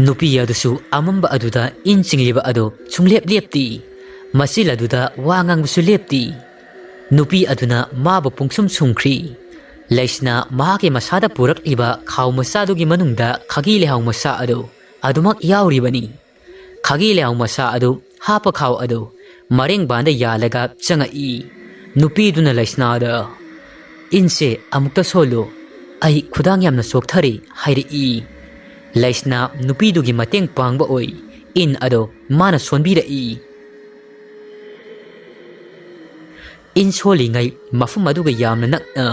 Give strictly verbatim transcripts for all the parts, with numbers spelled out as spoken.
ꯅꯨꯄꯤ ꯑꯗꯨꯁꯨ ꯑꯃꯝꯕ ꯑꯗꯨꯗ ꯏꯟ ꯆꯤꯡꯂꯤꯕ ꯑꯗꯨ ꯁꯨꯡꯂꯦꯞ ꯂꯦꯞꯇꯦ꯫ ꯃꯆꯤꯜ ꯑꯗꯨꯗ ꯋꯥ ꯉꯥꯡꯕꯁꯨ ꯂꯦꯞꯇꯦ꯫ ꯅꯨꯄꯤ ꯑꯗꯨꯅ ꯃꯥꯕꯨ ꯄꯨꯡꯁꯨꯝ ꯁꯨꯝꯈ꯭ꯔꯤ꯫ ꯂꯩꯁꯅꯥ ꯃꯍꯥꯛꯀꯤ ꯃꯁꯥꯗ ꯄꯨꯔꯛꯂꯤꯕ ꯈꯥꯎ ꯃꯆꯥꯗꯨꯒꯤ ꯃꯅꯨꯡꯗ ꯈꯥꯒꯤ ꯂꯩꯍꯥꯎ ꯃꯆꯥ ꯑꯗꯨ ꯑꯗꯨꯃꯛ ꯌꯥꯎꯔꯤꯕꯅꯤ꯫ ꯈꯥꯒꯤ ꯂꯩꯍꯥꯎ ꯃꯆꯥ ꯑꯗꯨ ꯍꯥꯞꯄ ꯈꯥꯎ ꯑꯗꯨ ꯃꯔꯦꯡꯕꯥꯟꯗ ꯌꯥꯜꯂꯒ ꯆꯪꯉꯛꯏ꯫ ꯅꯨꯄꯤꯗꯨꯅ ꯂꯩꯁꯅꯥꯗ, "ꯏꯟꯁꯦ ꯑꯃꯨꯛꯇ ꯁꯣꯜꯂꯨ, ꯑꯩ ꯈꯨꯗꯥꯡ ꯌꯥꯝꯅ ꯆꯣꯛꯊꯔꯤ," ꯍꯥꯏꯔꯛꯏ꯫ ꯂꯩꯁꯅꯥ ꯅꯨꯄꯤꯗꯨꯒꯤ ꯃꯇꯦꯡ ꯄꯥꯡꯕ ꯑꯣꯏ ꯏꯟ ꯑꯗꯨ ꯃꯥꯅ ꯁꯣꯟꯕꯤꯔꯛꯏ꯫ ꯏꯟ ꯁꯣꯜꯂꯤꯉꯩ ꯃꯐꯝ ꯑꯗꯨꯒ ꯌꯥꯝꯅ ꯅꯛꯅ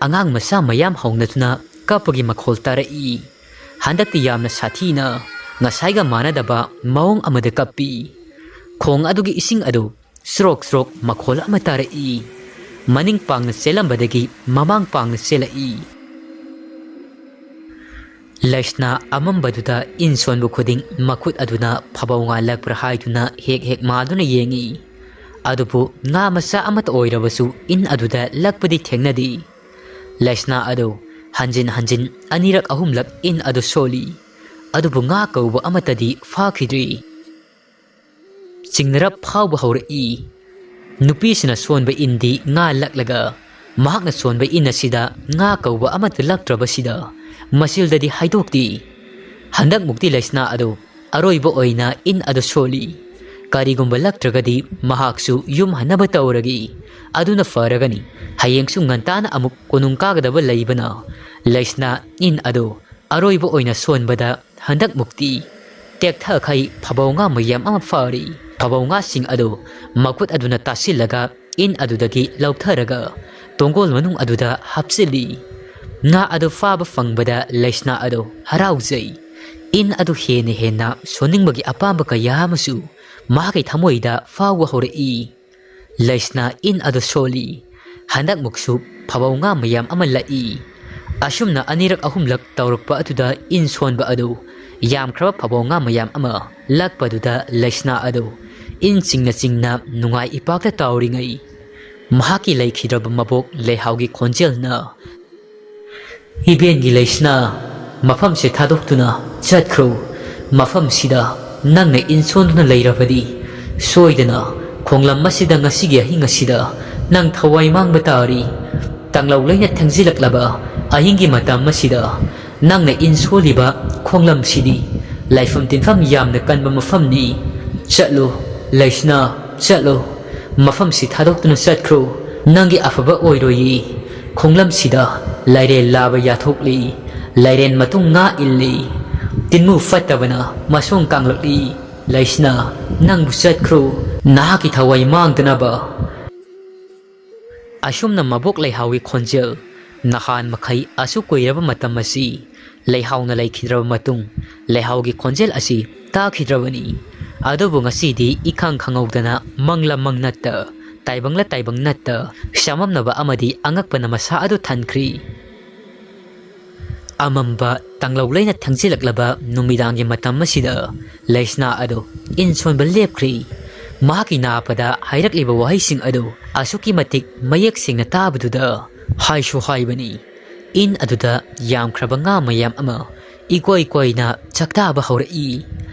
ꯑꯉꯥꯡ ꯃꯆꯥ ꯃꯌꯥꯝ ꯍꯧꯅꯗꯨꯅ ꯀꯞꯄꯒꯤ ꯃꯈꯣꯜ ꯇꯥꯔꯛꯏ꯫ ꯍꯟꯗꯛꯇꯤ ꯌꯥꯝꯅ ꯁꯥꯊꯤꯅ ꯉꯁꯥꯏꯒ ꯃꯥꯟꯅꯗꯕ ꯃꯑꯣꯡ ꯑꯃꯗ ꯀꯞꯄꯤ꯫ ꯈꯣꯡ ꯑꯗꯨꯒꯤ ꯏꯁꯤꯡ ꯑꯗꯨ ꯁ꯭ꯔꯣꯛ ꯁ꯭ꯔꯣꯛ ꯃꯈꯣꯜ ꯑꯃ ꯇꯥꯔꯛꯏ꯫ ꯃꯅꯤꯡ ꯄꯥꯡꯅ ꯆꯦꯜꯂꯝꯕꯗꯒꯤ ꯃꯃꯥꯡ ꯄꯥꯡꯅ ꯆꯦꯜꯂꯛꯏ꯫ ꯂꯩꯁꯅꯥ ꯑꯃꯝꯕꯗꯨꯗ ꯏꯟ ꯁꯣꯟꯕ ꯈꯨꯗꯤꯡ ꯃꯈꯨꯠ ꯑꯗꯨꯅ ꯐꯕꯧ ꯉꯥ ꯂꯛꯄ꯭ꯔꯥ ꯍꯥꯏꯗꯨꯅ ꯍꯦꯛ ꯍꯦꯛ ꯃꯥꯗꯨꯅ ꯌꯦꯡꯏ꯫ ꯑꯗꯨꯕꯨ ꯉꯥ ꯃꯆꯥ ꯑꯃꯠꯇ ꯑꯣꯏꯔꯕꯁꯨ ꯏꯟ ꯑꯗꯨꯗ ꯂꯛꯄꯗꯤ ꯊꯦꯡꯅꯗꯦ꯫ ꯂꯩꯁꯅꯥ ꯑꯗꯨ ꯍꯟꯖꯤꯟ ꯍꯟꯖꯤꯟ ꯑꯅꯤꯔꯛ ꯑꯍꯨꯝꯂꯛ ꯏꯟ ꯑꯗꯨ ꯁꯣꯜꯂꯤ꯫ ꯑꯗꯨꯕꯨ ꯉꯥ ꯀꯧꯕ ꯑꯃꯠꯇꯗꯤ ꯐꯥꯈꯤꯗ꯭ꯔꯤ꯫ ꯆꯤꯡꯅꯔꯞ ꯐꯥꯎꯕ ꯍꯧꯔꯛꯏ꯫ ꯅꯨꯄꯤꯁꯤꯅ ꯁꯣꯟꯕ ꯏꯟꯗꯤ ꯉꯥ ꯂꯛꯂꯒ ꯃꯍꯥꯛꯅ ꯁꯣꯟꯕ ꯏꯟ ꯑꯁꯤꯗ ꯉꯥ ꯀꯧꯕ ꯑꯃꯠꯇ ꯂꯛꯇ꯭ꯔꯕꯁꯤꯗ ꯃꯆꯤꯜꯗꯗꯤ ꯍꯥꯏꯗꯣꯛꯇꯦ꯫ ꯍꯟꯗꯛꯃꯨꯛꯇꯤ ꯂꯩꯁꯅꯥ ꯑꯗꯨ ꯑꯔꯣꯏꯕ ꯑꯣꯏꯅ ꯏꯟ ꯑꯗꯨ ꯁꯣꯜꯂꯤ꯫ ꯀꯔꯤꯒꯨꯝꯕ ꯂꯛꯇ꯭ꯔꯒꯗꯤ ꯃꯍꯥꯛꯁꯨ ꯌꯨꯝ ꯍꯟꯅꯕ ꯇꯧꯔꯒꯦ꯫ ꯑꯗꯨꯅ ꯐꯔꯒꯅꯤ꯫ ꯍꯌꯦꯡꯁꯨ ꯉꯟꯇꯥꯅ ꯑꯃꯨꯛ ꯀꯣꯅꯨꯡ ꯀꯥꯒꯗꯕ ꯂꯩꯕꯅ ꯂꯩꯁꯅꯥ ꯏꯟ ꯑꯗꯨ ꯑꯔꯣꯏꯕ ꯑꯣꯏꯅ ꯁꯣꯟꯕꯗ ꯍꯟꯗꯛꯃꯨꯛꯇꯤ ꯇꯦꯛꯊꯈꯩ ꯐꯕꯧ ꯉꯥ ꯃꯌꯥꯝ ꯑꯃ ꯐꯥꯔꯤ꯫ ꯐꯕꯧ ꯉꯥꯁꯤꯡ ꯑꯗꯨ ꯃꯈꯨꯠ ꯑꯗꯨꯅ ꯇꯥꯁꯤꯜꯂꯒ ꯏꯟ ꯑꯗꯨꯗꯒꯤ ꯂꯧꯊꯔꯒ ꯇꯣꯡꯒꯣꯜ ꯃꯅꯨꯡ ꯑꯗꯨꯗ ꯍꯥꯞꯆꯤꯜꯂꯤ꯫ ꯉꯥ ꯑꯗꯨ ꯐꯥꯕ ꯐꯪꯕꯗ ꯂꯩꯁꯅꯥ ꯑꯗꯨ ꯍꯔꯥꯎꯖꯩ꯫ ꯏꯟ ꯑꯗꯨ ꯍꯦꯟꯅ ꯍꯦꯟꯅ ꯁꯣꯟꯅꯤꯡꯕꯒꯤ ꯑꯄꯥꯝꯕ ꯀꯌꯥ ꯑꯃꯁꯨ ꯃꯍꯥꯛꯀꯤ ꯊꯃꯣꯏꯗ ꯐꯥꯎꯕ ꯍꯧꯔꯛꯏ꯫ ꯂꯩꯁꯅꯥ ꯏꯟ ꯑꯗꯨ ꯁꯣꯜꯂꯤ꯫ ꯍꯟꯗꯛꯃꯨꯛꯁꯨ ꯐꯕꯧ ꯉꯥ ꯃꯌꯥꯝ ꯑꯃ ꯂꯛꯏ꯫ ꯑꯁꯨꯝꯅ ꯑꯅꯤꯔꯛ ꯑꯍꯨꯝꯂꯛ ꯇꯧꯔꯛꯄ ꯑꯗꯨꯗ ꯏꯟ ꯁꯣꯟꯕ ꯑꯗꯨ ꯌꯥꯝꯈ꯭ꯔꯕ ꯐꯕꯧ ꯉꯥ ꯃꯌꯥꯝ ꯑꯃ ꯂꯛꯄꯗꯨꯗ ꯂꯩꯁꯅꯥ ꯑꯗꯨ ꯏꯟ ꯆꯤꯡꯅ ꯆꯤꯡꯅ ꯅꯨꯡꯉꯥꯏ ꯏꯄꯥꯛꯇ ꯇꯥꯎꯔꯤꯉꯩ ꯃꯍꯥꯛꯀꯤ ꯂꯩꯈꯤꯗ꯭ꯔꯕ ꯃꯕꯣꯛ ꯂꯩꯍꯥꯎꯒꯤ ꯈꯣꯟꯖꯦꯜꯅ, "ꯏꯕꯦꯟꯒꯤ ꯂꯩꯁꯅꯥ, ꯃꯐꯝꯁꯦ ꯊꯥꯗꯣꯛꯇꯨꯅ ꯆꯠꯈ꯭ꯔꯣ꯫ ꯃꯐꯝꯁꯤꯗ ꯅꯪꯅ ꯏꯟ ꯁꯣꯟꯗꯨꯅ ꯂꯩꯔꯕꯗꯤ, ꯁꯣꯏꯗꯅ ꯈꯣꯡꯂꯝ ꯑꯁꯤꯗ ꯉꯁꯤꯒꯤ ꯑꯍꯤꯡ ꯑꯁꯤꯗ ꯅꯪ ꯊꯋꯥꯏ ꯃꯥꯡꯕ ꯇꯥꯔꯤ꯫ ꯇꯥꯡꯂꯧ ꯂꯩꯅ ꯊꯦꯡꯖꯤꯜꯂꯛꯂꯕ ꯑꯍꯤꯡꯒꯤ ꯃꯇꯝ ꯑꯁꯤꯗ ꯅꯪꯅ ꯏꯟ ꯁꯣꯜꯂꯤꯕ ꯈꯣꯡꯂꯝꯁꯤꯗꯤ ꯂꯥꯏꯐꯝ ꯇꯤꯟꯐꯝ ꯌꯥꯝꯅ ꯀꯟꯕ ꯃꯐꯝꯅꯤ꯫ ꯆꯠꯂꯨ, ꯂꯩꯁꯅꯥ, ꯆꯠꯂꯨ꯫ ꯃꯐꯝꯁꯤ ꯊꯥꯗꯣꯛꯇꯨꯅ ꯆꯠꯈ꯭ꯔꯣ꯫ ꯅꯪꯒꯤ ꯑꯐꯕ ꯑꯣꯏꯔꯣꯏꯌꯦ꯫ ꯈꯣꯡꯂꯝꯁꯤꯗ ꯂꯥꯏꯔꯦꯟ ꯂꯥꯕ ꯌꯥꯊꯣꯛꯂꯤ꯫ ꯂꯥꯏꯔꯦꯟ ꯃꯇꯨꯡ ꯉꯥ ꯏꯜꯂꯤ꯫ ꯇꯤꯟꯃꯨ ꯐꯠꯇꯕꯅ ꯃꯁꯣꯡ ꯀꯥꯡꯂꯛꯂꯤ꯫ ꯂꯩꯁꯅꯥ, ꯅꯪꯕꯨ ꯆꯠꯈ꯭ꯔꯣ꯫ ꯅꯍꯥꯛꯀꯤ ꯊꯋꯥꯏ ꯃꯥꯡꯗꯅꯕ꯫ ꯑꯁꯨꯝꯅ ꯃꯕꯣꯛ ꯂꯩꯍꯥꯎꯒꯤ ꯈꯣꯟꯖꯦꯜ ꯅꯍꯥꯟ ꯃꯈꯩ ꯑꯁꯨꯛ ꯀꯨꯏꯔꯕ ꯃꯇꯝ ꯑꯁꯤ ꯂꯩꯍꯥꯎꯅ ꯂꯩꯈꯤꯗ꯭ꯔꯕ ꯃꯇꯨꯡ, ꯂꯩꯍꯥꯎꯒꯤ ꯈꯣꯟꯖꯦꯜ ꯑꯁꯤ ꯇꯥꯈꯤꯗ꯭ꯔꯕꯅꯤ꯫ ꯑꯗꯨꯕꯨ ꯉꯁꯤꯗꯤ ꯏꯈꯪ ꯈꯪꯍꯧꯗꯅ ꯃꯪꯂ ꯃꯪ ꯅꯠꯇ, ꯇꯥꯏꯕꯪꯂ ꯇꯥꯏꯕꯪ ꯅꯠꯇ, ꯆꯃꯝꯅꯕ ꯑꯃꯗꯤ ꯑꯉꯛꯄꯅ ꯃꯁꯥ ꯑꯗꯨ ꯊꯟꯈ꯭ꯔꯤ꯫ ꯑꯃꯝꯕ ꯇꯥꯡꯂꯧ ꯂꯩꯅ ꯊꯦꯡꯖꯤꯜꯂꯛꯂꯕ ꯅꯨꯃꯤꯗꯥꯡꯒꯤ ꯃꯇꯝ ꯑꯁꯤꯗ ꯂꯩꯁꯅꯥ ꯑꯗꯨ ꯏꯟ ꯁꯣꯟꯕ ꯂꯦꯞꯈ꯭ꯔꯤ꯫ ꯃꯍꯥꯛꯀꯤ ꯅꯥꯄꯗ ꯍꯥꯏꯔꯛꯂꯤꯕ ꯋꯥꯍꯩꯁꯤꯡ ꯑꯗꯨ ꯑꯁꯨꯛꯀꯤ ꯃꯇꯤꯛ ꯃꯌꯦꯛ ꯁꯦꯡꯅ ꯇꯥꯕꯗꯨꯗ ꯍꯥꯏꯁꯨ ꯍꯥꯏꯕꯅꯤ, ꯏꯟ ꯑꯗꯨꯗ ꯌꯥꯝꯈ꯭ꯔꯕ ꯉꯥ ꯃꯌꯥꯝ ꯑꯃ ꯏꯀꯣꯏ ꯀꯣꯏꯅ ꯆꯥꯛꯇꯥꯕ ꯍꯧꯔꯛꯏ꯫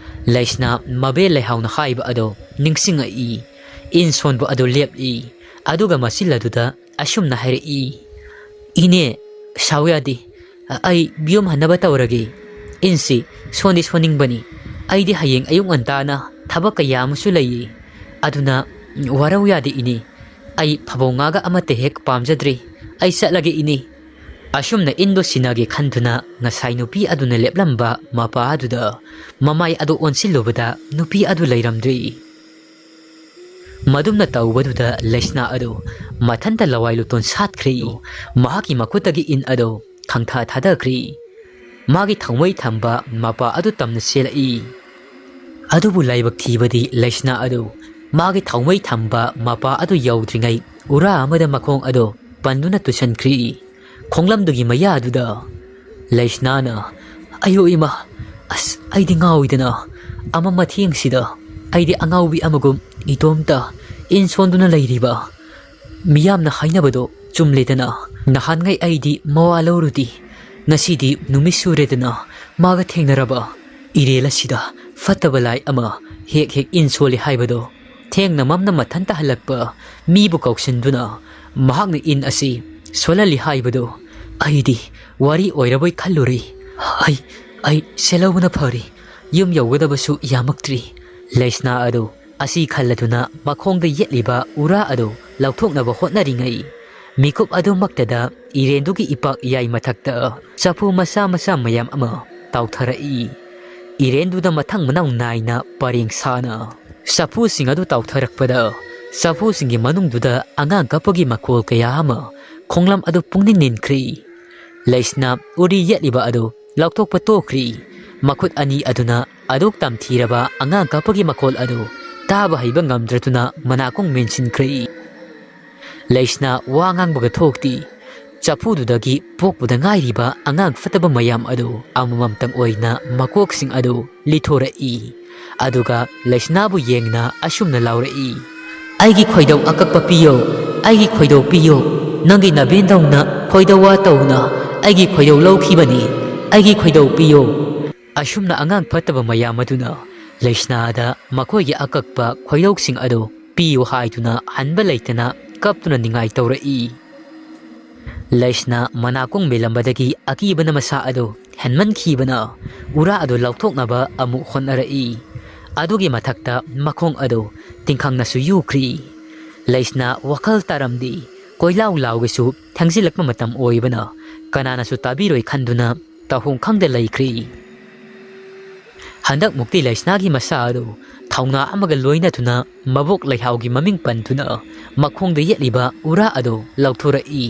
ꯂꯩꯁꯅꯥ ꯃꯕꯦ ꯂꯩꯍꯥꯎꯅ ꯍꯥꯏꯕ ꯑꯗꯨ ꯅꯤꯡꯁꯤꯡꯉꯛꯏ꯫ ꯏꯟ ꯁꯣꯟꯕ ꯑꯗꯨ ꯂꯦꯞꯂꯤ꯫ ꯑꯗꯨꯒ ꯃꯆꯤꯜ ꯑꯗꯨꯗ ꯑꯁꯨꯝꯅ ꯍꯥꯏꯔꯛꯏ, "ꯏꯅꯦ, ꯁꯥꯎ ꯌꯥꯗꯦ꯫ ꯑꯩ ꯌꯨꯝ ꯍꯟꯅꯕ ꯇꯧꯔꯒꯦ꯫ ꯏꯟꯁꯤ ꯁꯣꯟꯗꯤ ꯁꯣꯟꯅꯤꯡꯕꯅꯤ꯫ ꯑꯩꯗꯤ ꯍꯌꯦꯡ ꯑꯌꯨꯛ ꯉꯟꯇꯥꯅ ꯊꯕꯛ ꯀꯌꯥ ꯑꯃꯁꯨ ꯂꯩꯌꯦ꯫ ꯑꯗꯨꯅ ꯋꯥꯔꯧ ꯌꯥꯗꯦ, ꯏꯅꯦ꯫ ꯑꯩ ꯐꯕꯧ ꯉꯥꯒ ꯑꯃꯠꯇ ꯍꯦꯛ ꯄꯥꯝꯖꯗ꯭ꯔꯦ꯫ ꯑꯩ ꯆꯠꯂꯒꯦ, ꯏꯅꯦ꯫" ꯑꯁꯨꯝꯅ ꯏꯟꯗꯣ ꯁꯤꯟꯅꯒꯦ ꯈꯟꯗꯨꯅ ꯉꯁꯥꯏ ꯅꯨꯄꯤ ꯑꯗꯨꯅ ꯂꯦꯞꯂꯝꯕ ꯃꯄꯥ ꯑꯗꯨꯗ ꯃꯃꯥꯏ ꯑꯗꯨ ꯑꯣꯟꯁꯤꯜꯂꯨꯕꯗ ꯅꯨꯄꯤ ꯑꯗꯨ ꯂꯩꯔꯝꯗ꯭ꯔꯦ꯫ ꯃꯗꯨꯝꯅ ꯇꯧꯕꯗꯨꯗ ꯂꯩꯁꯅꯥ ꯑꯗꯨ ꯃꯊꯟꯇ ꯂꯋꯥꯏ ꯂꯨꯇꯣꯟ ꯁꯥꯠꯈ꯭ꯔꯦ꯫ ꯃꯍꯥꯛꯀꯤ ꯃꯈꯨꯠꯇꯒꯤ ꯏꯟ ꯑꯗꯨ ꯈꯪꯊꯥ ꯊꯥꯗꯈ꯭ꯔꯦ꯫ ꯃꯥꯒꯤ ꯊꯃꯣꯏ ꯊꯝꯕ ꯃꯄꯥ ꯑꯗꯨ ꯇꯝꯅ ꯆꯦꯜꯂꯛꯏ꯫ ꯑꯗꯨꯕꯨ ꯂꯥꯏꯕꯛ ꯊꯤꯕꯗꯤ ꯂꯩꯁꯅꯥ ꯑꯗꯨ ꯃꯥꯒꯤ ꯊꯃꯣꯏ ꯊꯝꯕ ꯃꯄꯥ ꯑꯗꯨ ꯌꯧꯗ꯭ꯔꯤꯉꯩ ꯎꯔꯥ ꯑꯃꯗ ꯃꯈꯣꯡ ꯑꯗꯨ ꯄꯟꯗꯨꯅ ꯇꯨꯁꯟꯈ꯭ꯔꯤ꯫ ꯈꯣꯡꯂꯝꯗꯨꯒꯤ ꯃꯌꯥꯗꯨꯗ ꯂꯩꯁꯅꯥꯅ, "ꯑꯌꯣ ꯏꯃꯥ, ꯑꯁ, ꯑꯩꯗꯤ ꯉꯥꯎꯏꯗꯅ꯫ ꯑꯃ ꯃꯊꯦꯡꯁꯤꯗ ꯑꯩꯗꯤ ꯑꯉꯥꯎꯕꯤ ꯑꯃꯒꯨꯝ ꯏꯇꯣꯝꯇ ꯏꯟ ꯁꯣꯟꯗꯨꯅ ꯂꯩꯔꯤꯕ꯫ ꯃꯤꯌꯥꯝꯅ ꯍꯥꯏꯅꯕꯗꯣ ꯆꯨꯝꯂꯦꯗꯅ꯫ ꯅꯍꯥꯟꯉꯩ ꯑꯩꯗꯤ ꯃꯋꯥ ꯂꯧꯔꯨꯗꯦ꯫ ꯉꯁꯤꯗꯤ ꯅꯨꯃꯤꯠ ꯁꯨꯔꯦꯗꯅ ꯃꯥꯒ ꯊꯦꯡꯅꯔꯕ꯫ ꯏꯔꯦꯜ ꯑꯁꯤꯗ ꯐꯠꯇꯕ ꯂꯥꯏ ꯑꯃ ꯍꯦꯛ ꯍꯦꯛ ꯏꯟ ꯁꯣꯜꯂꯤ ꯍꯥꯏꯕꯗꯣ ꯊꯦꯡꯅ ꯃꯝꯅ ꯃꯊꯟꯇ ꯍꯜꯂꯛꯄ ꯃꯤꯕꯨ ꯀꯧꯁꯤꯟꯗꯨꯅ ꯃꯍꯥꯛꯅ ꯏꯟ ꯑꯁꯤ ꯁꯣꯜꯍꯜꯂꯤ ꯍꯥꯏꯕꯗꯨ ꯑꯩꯗꯤ ꯋꯥꯔꯤ ꯑꯣꯏꯔꯕꯣꯏ ꯈꯜꯂꯨꯔꯦ꯫ ꯑꯩ, ꯑꯩ ꯁꯦꯜꯍꯧꯕꯅ ꯐꯔꯦ꯫ ꯌꯨꯝ ꯌꯧꯒꯗꯕꯁꯨ ꯌꯥꯝꯃꯛꯇ꯭ꯔꯤ꯫ ꯂꯩꯁꯅꯥ ꯑꯗꯨ ꯑꯁꯤ ꯈꯜꯂꯗꯨꯅ ꯃꯈꯣꯡꯗ ꯌꯦꯠꯂꯤꯕ ꯎꯔꯥ ꯑꯗꯨ ꯂꯧꯊꯣꯛꯅꯕ ꯍꯣꯠꯅꯔꯤꯉꯩ, ꯃꯤꯀꯨꯞ ꯑꯗꯨꯃꯛꯇꯗ ꯏꯔꯦꯟꯗꯨꯒꯤ ꯏꯄꯥꯛ ꯏꯌꯥꯏ ꯃꯊꯛꯇ ꯆꯐꯨ ꯃꯆꯥ ꯃꯆꯥ ꯃꯌꯥꯝ ꯑꯃ ꯇꯥꯎꯊꯔꯛꯏ꯫ ꯏꯔꯦꯟꯗꯨꯗ ꯃꯊꯪ ꯃꯅꯥꯎ ꯅꯥꯏꯅ ꯄꯔꯦꯡ ꯁꯥꯅ ꯆꯐꯨꯁꯤꯡ ꯑꯗꯨ ꯇꯥꯎꯊꯔꯛꯄꯗ, ꯆꯐꯨꯁꯤꯡꯒꯤ ꯃꯅꯨꯡꯗꯨꯗ ꯑꯉꯥꯡ ꯀꯞꯄꯒꯤ ꯃꯈꯣꯜ ꯀꯌꯥ ꯑꯃ ꯈꯣꯡꯂꯝ ꯑꯗꯨ ꯄꯨꯡꯅꯤꯟ ꯅꯤꯟꯈ꯭ꯔꯤ꯫ ꯂꯩꯁꯅꯥ ꯎꯔꯤ ꯌꯦꯠꯂꯤꯕ ꯑꯗꯨ ꯂꯧꯊꯣꯛꯄ ꯇꯣꯛꯈ꯭ꯔꯤ꯫ ꯃꯈꯨꯠ ꯑꯅꯤ ꯑꯗꯨꯅ ꯑꯗꯨꯛ ꯇꯝꯊꯤꯔꯕ ꯑꯉꯥꯡ ꯀꯞꯄꯒꯤ ꯃꯈꯣꯜ ꯑꯗꯨ ꯇꯥꯕ ꯍꯩꯕ ꯉꯝꯗ꯭ꯔꯗꯨꯅ ꯃꯅꯥꯀꯣꯡ ꯃꯦꯟꯁꯤꯟꯈ꯭ꯔꯦ꯫ ꯂꯩꯁꯅꯥ ꯋꯥ ꯉꯥꯡꯕꯒ ꯊꯣꯛꯇꯦ꯫ ꯆꯐꯨꯗꯨꯗꯒꯤ ꯄꯣꯛꯄꯗ ꯉꯥꯏꯔꯤꯕ ꯑꯉꯥꯡ ꯐꯠꯇꯕ ꯃꯌꯥꯝ ꯑꯗꯨ ꯑꯃꯃꯝꯇꯪ ꯑꯣꯏꯅ ꯃꯀꯣꯛꯁꯤꯡ ꯑꯗꯨ ꯂꯤꯊꯣꯔꯛꯏ꯫ ꯑꯗꯨꯒ ꯂꯩꯁꯅꯥꯕꯨ ꯌꯦꯡꯅ ꯑꯁꯨꯝꯅ ꯂꯥꯎꯔꯛꯏ, "ꯑꯩꯒꯤ ꯈꯣꯏꯗꯧ ꯑꯀꯛꯄ ꯄꯤꯌꯣ, ꯑꯩꯒꯤ ꯈꯣꯏꯗꯧ ꯄꯤꯌꯣ, ꯅꯪꯒꯤ ꯅꯕꯦꯟꯗꯧꯅ ꯈꯣꯏꯗꯧ ꯋꯥ ꯇꯧꯅ ꯑꯩꯒꯤ ꯈꯣꯏꯗꯧ ꯂꯧꯈꯤꯕꯅꯤ, ꯑꯩꯒꯤ ꯈꯣꯏꯗꯧ ꯄꯤꯌꯣ"꯫ ꯑꯁꯨꯝꯅ ꯑꯉꯥꯡ ꯐꯠꯇꯕ ꯃꯌꯥꯝ ꯑꯗꯨꯅ ꯂꯩꯁꯅꯥꯗ ꯃꯈꯣꯏꯒꯤ ꯑꯀꯛꯄ ꯈꯣꯏꯗꯧꯁꯤꯡ ꯑꯗꯨ ꯄꯤꯌꯨ ꯍꯥꯏꯗꯨꯅ ꯍꯟꯕ ꯂꯩꯇꯅ ꯀꯞꯇꯨꯅ ꯅꯤꯡꯉꯥꯏ ꯇꯧꯔꯛꯏ꯫ ꯂꯩꯁꯅꯥ ꯃꯅꯥꯀꯣꯡ ꯃꯦꯜꯂꯝꯕꯗꯒꯤ ꯑꯀꯤꯕꯅ ꯃꯁꯥ ꯑꯗꯨ ꯍꯦꯟꯃꯟꯈꯤꯕꯅ ꯎꯔꯥ ꯑꯗꯨ ꯂꯧꯊꯣꯛꯅꯕ ꯑꯃꯨꯛ ꯍꯣꯠꯅꯔꯛꯏ꯫ ꯑꯗꯨꯒꯤ ꯃꯊꯛꯇ ꯃꯈꯣꯡ ꯑꯗꯨ ꯇꯤꯡꯈꯪꯅꯁꯨ ꯌꯨꯈ꯭ꯔꯤ꯫ ꯂꯩꯁꯅꯥ ꯋꯥꯈꯜ ꯇꯥꯔꯝꯗꯦ꯫ ꯀꯣꯏꯂꯥꯎ ꯂꯥꯎꯒꯩꯁꯨ ꯊꯦꯡꯖꯤꯜꯂꯛꯄ ꯃꯇꯝ ꯑꯣꯏꯕꯅ ꯀꯅꯥꯅꯁꯨ ꯇꯥꯕꯤꯔꯣꯏ ꯈꯟꯗꯨꯅ ꯇꯧꯐꯝ ꯈꯪꯗ ꯂꯩꯈ꯭ꯔꯤ꯫ ꯍꯟꯗꯛꯃꯨꯛꯇꯤ ꯂꯩꯁꯅꯥꯒꯤ ꯃꯁꯥ ꯑꯗꯨ ꯊꯧꯅꯥ ꯑꯃꯒ ꯂꯣꯏꯅꯗꯨꯅ ꯃꯕꯣꯛ ꯂꯩꯍꯥꯎꯒꯤ ꯃꯃꯤꯡ ꯄꯟꯗꯨꯅ ꯃꯈꯣꯡꯗ ꯌꯦꯠꯂꯤꯕ ꯎꯔꯥ ꯑꯗꯨ ꯂꯧꯊꯣꯔꯛꯏ꯫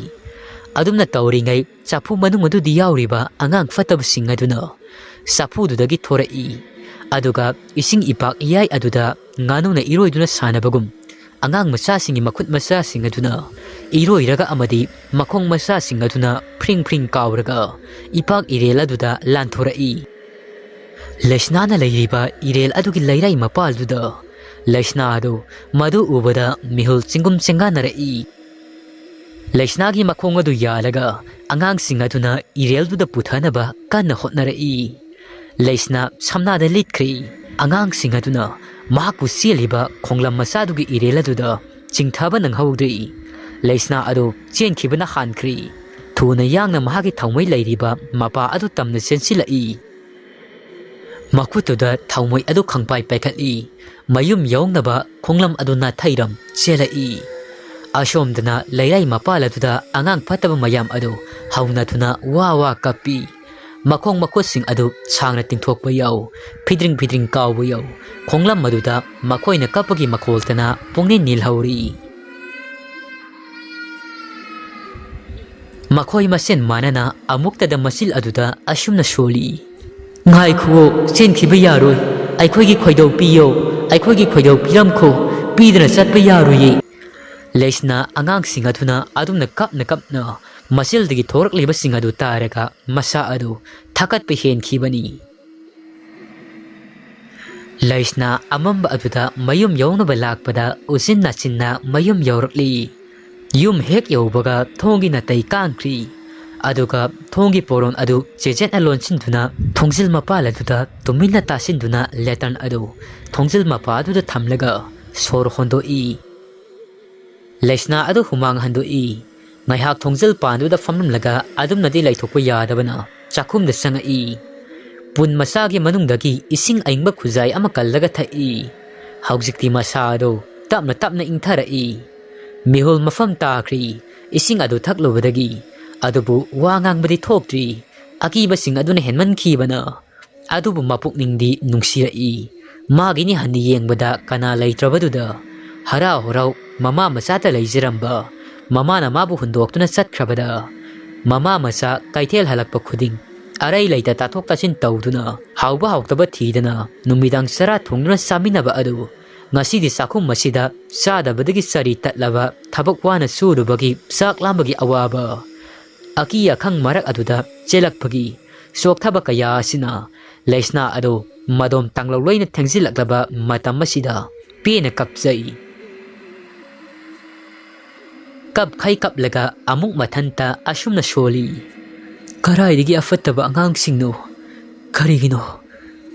ꯑꯗꯨꯝꯅ ꯇꯧꯔꯤꯉꯩ ꯆꯐꯨ ꯃꯅꯨꯡ ꯑꯗꯨꯗ ꯌꯥꯎꯔꯤꯕ ꯑꯉꯥꯡ ꯐꯠꯇꯕꯁꯤꯡ ꯑꯗꯨꯅ ꯆꯐꯨꯗꯨꯗꯒꯤ ꯊꯣꯔꯛꯏ꯫ ꯑꯗꯨꯒ ꯏꯁꯤꯡ ꯏꯄꯥꯛ ꯏꯌꯥꯏ ꯑꯗꯨꯗ ꯉꯥꯅꯨꯅ ꯏꯔꯣꯏꯗꯨꯅ ꯁꯥꯟꯅꯕꯒꯨꯝ ꯑꯉꯥꯡ ꯃꯆꯥꯁꯤꯡꯒꯤ ꯃꯈꯨꯠ ꯃꯆꯥꯁꯤꯡ ꯑꯗꯨꯅ ꯏꯔꯣꯏꯔꯒ ꯑꯃꯗꯤ ꯃꯈꯣꯡ ꯃꯆꯥꯁꯤꯡ ꯑꯗꯨꯅ ꯐ꯭ꯔꯤꯡ ꯐ꯭ꯔꯤꯡ ꯀꯥꯎꯔꯒ ꯏꯄꯥꯛ ꯏꯔꯦꯜ ꯑꯗꯨꯗ ꯂꯥꯟꯊꯣꯔꯛꯏ꯫ ꯂꯩꯁꯅꯥꯅ ꯂꯩꯔꯤꯕ ꯏꯔꯦꯜ ꯑꯗꯨꯒꯤ ꯂꯩꯔꯥꯏ ꯃꯄꯥꯜꯗꯨꯗ ꯂꯩꯁꯅꯥ ꯑꯗꯨ ꯃꯗꯨ ꯎꯕꯗ ꯃꯤꯍꯨꯜ ꯆꯤꯡꯒꯨꯝ ꯆꯦꯡꯒꯥꯟꯅꯔꯛꯏ꯫ ꯂꯩꯁꯅꯥꯒꯤ ꯃꯈꯣꯡ ꯑꯗꯨ ꯌꯥꯜꯂꯒ ꯑꯉꯥꯡꯁꯤꯡ ꯑꯗꯨꯅ ꯏꯔꯦꯜꯗꯨꯗ ꯄꯨꯊꯅꯕ ꯀꯟꯅ ꯍꯣꯠꯅꯔꯛꯏ꯫ ꯂꯩꯁꯅꯥ ꯁꯝꯅꯥꯗ ꯂꯤꯠꯈ꯭ꯔꯤ꯫ ꯑꯉꯥꯡꯁꯤꯡ ꯑꯗꯨꯅ ꯃꯍꯥꯛꯄꯨ ꯆꯦꯜꯂꯤꯕ ꯈꯣꯡꯂꯝ ꯃꯆꯥꯗꯨꯒꯤ ꯏꯔꯦꯜ ꯑꯗꯨꯗ ꯆꯤꯡꯊꯕ ꯅꯪꯍꯧꯗ꯭ꯔꯤ꯫ ꯂꯩꯁꯅꯥ ꯑꯗꯨ ꯆꯦꯟꯈꯤꯕꯅ ꯍꯥꯟꯈ꯭ꯔꯤ꯫ ꯊꯨꯅ ꯌꯥꯡꯅ ꯃꯍꯥꯛꯀꯤ ꯊꯥꯎꯃꯩ ꯂꯩꯔꯤꯕ ꯃꯄꯥ ꯑꯗꯨ ꯇꯝꯅ ꯆꯦꯟꯁꯤꯜꯂꯛꯏ꯫ ꯃꯈꯨꯠꯇꯨꯗ ꯊꯥꯎꯃꯩ ꯑꯗꯨ ꯈꯪꯄꯥꯏ ꯄꯥꯏꯈꯠꯂꯤ꯫ ꯃꯌꯨꯝ ꯌꯧꯅꯕ ꯈꯣꯡꯂꯝ ꯑꯗꯨ ꯅꯥꯊꯩꯔꯝ ꯆꯦꯜꯂꯛꯏ꯫ ꯑꯁꯣꯝꯗꯅ ꯂꯩꯔꯥꯏ ꯃꯄꯥꯜ ꯑꯗꯨꯗ ꯑꯉꯥꯡ ꯐꯠꯇꯕ ꯃꯌꯥꯝ ꯑꯗꯨ ꯍꯧꯅꯗꯨꯅ ꯋꯥ ꯋꯥ ꯀꯞꯄꯤ꯫ ꯃꯈꯣꯡ ꯃꯈꯨꯠꯁꯤꯡ ꯑꯗꯨ ꯁꯥꯡꯅ ꯇꯤꯡꯊꯣꯛꯄ ꯌꯥꯎ, ꯐꯤꯗ꯭ꯔꯤꯡ ꯐꯤꯗ꯭ꯔꯤꯡ ꯀꯥꯎꯕ ꯌꯥꯎ꯫ ꯈꯣꯡꯂꯝ ꯑꯗꯨꯗ ꯃꯈꯣꯏꯅ ꯀꯞꯄꯒꯤ ꯃꯈꯣꯜꯇꯅ ꯄꯨꯡꯅꯤꯜ ꯅꯤꯜꯍꯧꯔꯤ꯫ ꯃꯈꯣꯏ ꯃꯁꯦꯟ ꯃꯥꯟꯅꯅ ꯑꯃꯨꯛꯇꯗ ꯃꯆꯤꯜ ꯑꯗꯨꯗ ꯑꯁꯨꯝꯅ ꯁꯣꯜꯂꯤ, "ꯉꯥꯏꯈꯨꯑꯣ, ꯆꯦꯟꯈꯤꯕ ꯌꯥꯔꯣꯏ꯫ ꯑꯩꯈꯣꯏꯒꯤ ꯈꯣꯏꯗꯧ ꯄꯤꯌꯣ, ꯑꯩꯈꯣꯏꯒꯤ ꯈꯣꯏꯗꯧ ꯄꯤꯔꯝꯈꯣ, ꯄꯤꯗꯅ ꯆꯠꯄ ꯌꯥꯔꯣꯏꯌꯦ"꯫ ꯂꯩꯁꯅꯥ ꯑꯉꯥꯡꯁꯤꯡ ꯑꯗꯨꯅ ꯑꯗꯨꯝꯅ ꯀꯞꯅ ꯀꯞꯅ ꯃꯆꯤꯜꯗꯒꯤ ꯊꯣꯔꯛꯂꯤꯕꯁꯤꯡ ꯑꯗꯨ ꯇꯥꯔꯒ ꯃꯁꯥ ꯑꯗꯨ ꯊꯥꯀꯠꯄ ꯍꯦꯟꯈꯤꯕꯅꯤ꯫ ꯂꯩꯁꯅꯥ ꯑꯃꯝꯕ ꯑꯗꯨꯗ ꯃꯌꯨꯝ ꯌꯧꯅꯕ ꯂꯥꯛꯄꯗ ꯎꯆꯤꯟ ꯅꯥꯆꯤꯟꯅ ꯃꯌꯨꯝ ꯌꯧꯔꯛꯂꯤ꯫ ꯌꯨꯝ ꯍꯦꯛ ꯌꯧꯕꯒ ꯊꯣꯡꯒꯤ ꯅꯥꯇꯩ ꯀꯥꯟꯈ꯭ꯔꯤ꯫ ꯑꯗꯨꯒ ꯊꯣꯡꯒꯤ ꯄꯣꯔꯣꯟ ꯑꯗꯨ ꯆꯦꯆꯦꯠꯅ ꯂꯣꯟꯁꯤꯟꯗꯨꯅ ꯊꯣꯡꯖꯤꯜ ꯃꯄꯥꯜ ꯑꯗꯨꯗ ꯇꯨꯃꯤꯟꯅ ꯇꯥꯁꯤꯟꯗꯨꯅ ꯂꯦꯇꯔꯟ ꯑꯗꯨ ꯊꯣꯡꯖꯤꯜ ꯃꯄꯥ ꯑꯗꯨꯗ ꯊꯝꯂꯒ ꯁꯣꯔ ꯍꯣꯟꯗꯣꯛꯏ꯫ ꯂꯩꯁꯅꯥ ꯑꯗꯨ ꯍꯨꯃꯥꯡ ꯍꯟꯗꯣꯛꯏ꯫ ꯉꯥꯏꯍꯥꯛ ꯊꯣꯡꯖꯤꯜ ꯄꯥꯟꯗꯨꯗ ꯐꯝꯂꯝꯂꯒ ꯑꯗꯨꯝꯅꯗꯤ ꯂꯩꯊꯣꯛꯄ ꯌꯥꯗꯕꯅ ꯆꯥꯛꯈꯨꯝꯗ ꯆꯪꯉꯛꯏ꯫ ꯄꯨꯟ ꯃꯆꯥꯒꯤ ꯃꯅꯨꯡꯗꯒꯤ ꯏꯁꯤꯡ ꯑꯏꯪꯕ ꯈꯨꯖꯥꯏ ꯑꯃ ꯀꯜꯂꯒ ꯊꯛꯏ꯫ ꯍꯧꯖꯤꯛꯇꯤ ꯃꯁꯥ ꯑꯗꯨ ꯇꯞꯅ ꯇꯞꯅ ꯏꯪꯊꯔꯛꯏ꯫ ꯃꯤꯍꯨꯜ ꯃꯐꯝ ꯇꯥꯈ꯭ꯔꯤ꯫ ꯏꯁꯤꯡ ꯑꯗꯨ ꯊꯛꯂꯨꯕꯗꯒꯤ꯫ ꯑꯗꯨꯕꯨ ꯋꯥ ꯉꯥꯡꯕꯗꯤ ꯊꯣꯛꯇ꯭ꯔꯤ꯫ ꯑꯀꯤꯕꯁꯤꯡ ꯑꯗꯨꯅ ꯍꯦꯟꯃꯟꯈꯤꯕꯅ꯫ ꯑꯗꯨꯕꯨ ꯃꯄꯨꯛꯅꯤꯡꯗꯤ ꯅꯨꯡꯁꯤꯔꯛꯏ꯫ ꯃꯥꯒꯤꯅꯤ ꯍꯟꯅ ꯌꯦꯡꯕꯗ ꯀꯅꯥ ꯂꯩꯇ꯭ꯔꯕꯗꯨꯗ ꯍꯔꯥꯎ ꯍꯔꯥꯎ ꯃꯃꯥ ꯃꯆꯥꯇ ꯂꯩꯖꯔꯝꯕ ꯃꯃꯥꯅ ꯃꯥꯕꯨ ꯍꯨꯟꯗꯣꯛꯇꯨꯅ ꯆꯠꯈ꯭ꯔꯕꯗ, ꯃꯃꯥ ꯃꯆꯥ ꯀꯩꯊꯦꯜ ꯍꯜꯂꯛꯄ ꯈꯨꯗꯤꯡ ꯑꯔꯩ ꯂꯩꯇ ꯇꯥꯊꯣꯛ ꯇꯥꯁꯤꯟ ꯇꯧꯗꯨꯅ, ꯍꯥꯎꯕ ꯍꯥꯎꯇꯕ ꯊꯤꯗꯅ ꯅꯨꯃꯤꯗꯥꯡ ꯆꯔꯥ ꯊꯣꯡꯗꯨꯅ ꯆꯥꯃꯤꯟꯅꯕ ꯑꯗꯨ ꯉꯁꯤꯗꯤ ꯆꯥꯛꯈꯨꯝ ꯑꯁꯤꯗ ꯆꯥꯗꯕꯗꯒꯤ ꯆꯔꯤ ꯇꯠꯂꯕ, ꯊꯕꯛ ꯋꯥꯅ ꯁꯨꯔꯨꯕꯒꯤ ꯆꯥꯛ ꯂꯥꯝꯕꯒꯤ ꯑꯋꯥꯕ, ꯑꯀꯤ ꯑꯈꯪ ꯃꯔꯛ ꯑꯗꯨꯗ ꯆꯦꯜꯂꯛꯄꯒꯤ ꯆꯣꯛꯊꯕ ꯀꯌꯥ ꯑꯁꯤꯅ ꯂꯩꯁꯅꯥ ꯑꯗꯨ ꯃꯗꯣꯝ ꯇꯥꯡꯂꯧ ꯂꯣꯏꯅ ꯊꯦꯡꯖꯤꯜꯂꯛꯂꯕ ꯃꯇꯝ ꯑꯁꯤꯗ ꯄꯦꯟꯅ ꯀꯞꯆꯩ꯫ ꯀꯞꯈꯩ ꯀꯞꯂꯒ ꯑꯃꯨꯛ ꯃꯊꯟꯇ ꯑꯁꯨꯝꯅ ꯁꯣꯜꯂꯤ, "ꯀꯔꯥꯏꯗꯒꯤ ꯑꯐꯠꯇꯕ ꯑꯉꯥꯡꯁꯤꯡꯅꯣ? "ꯀꯔꯤꯒꯤꯅꯣ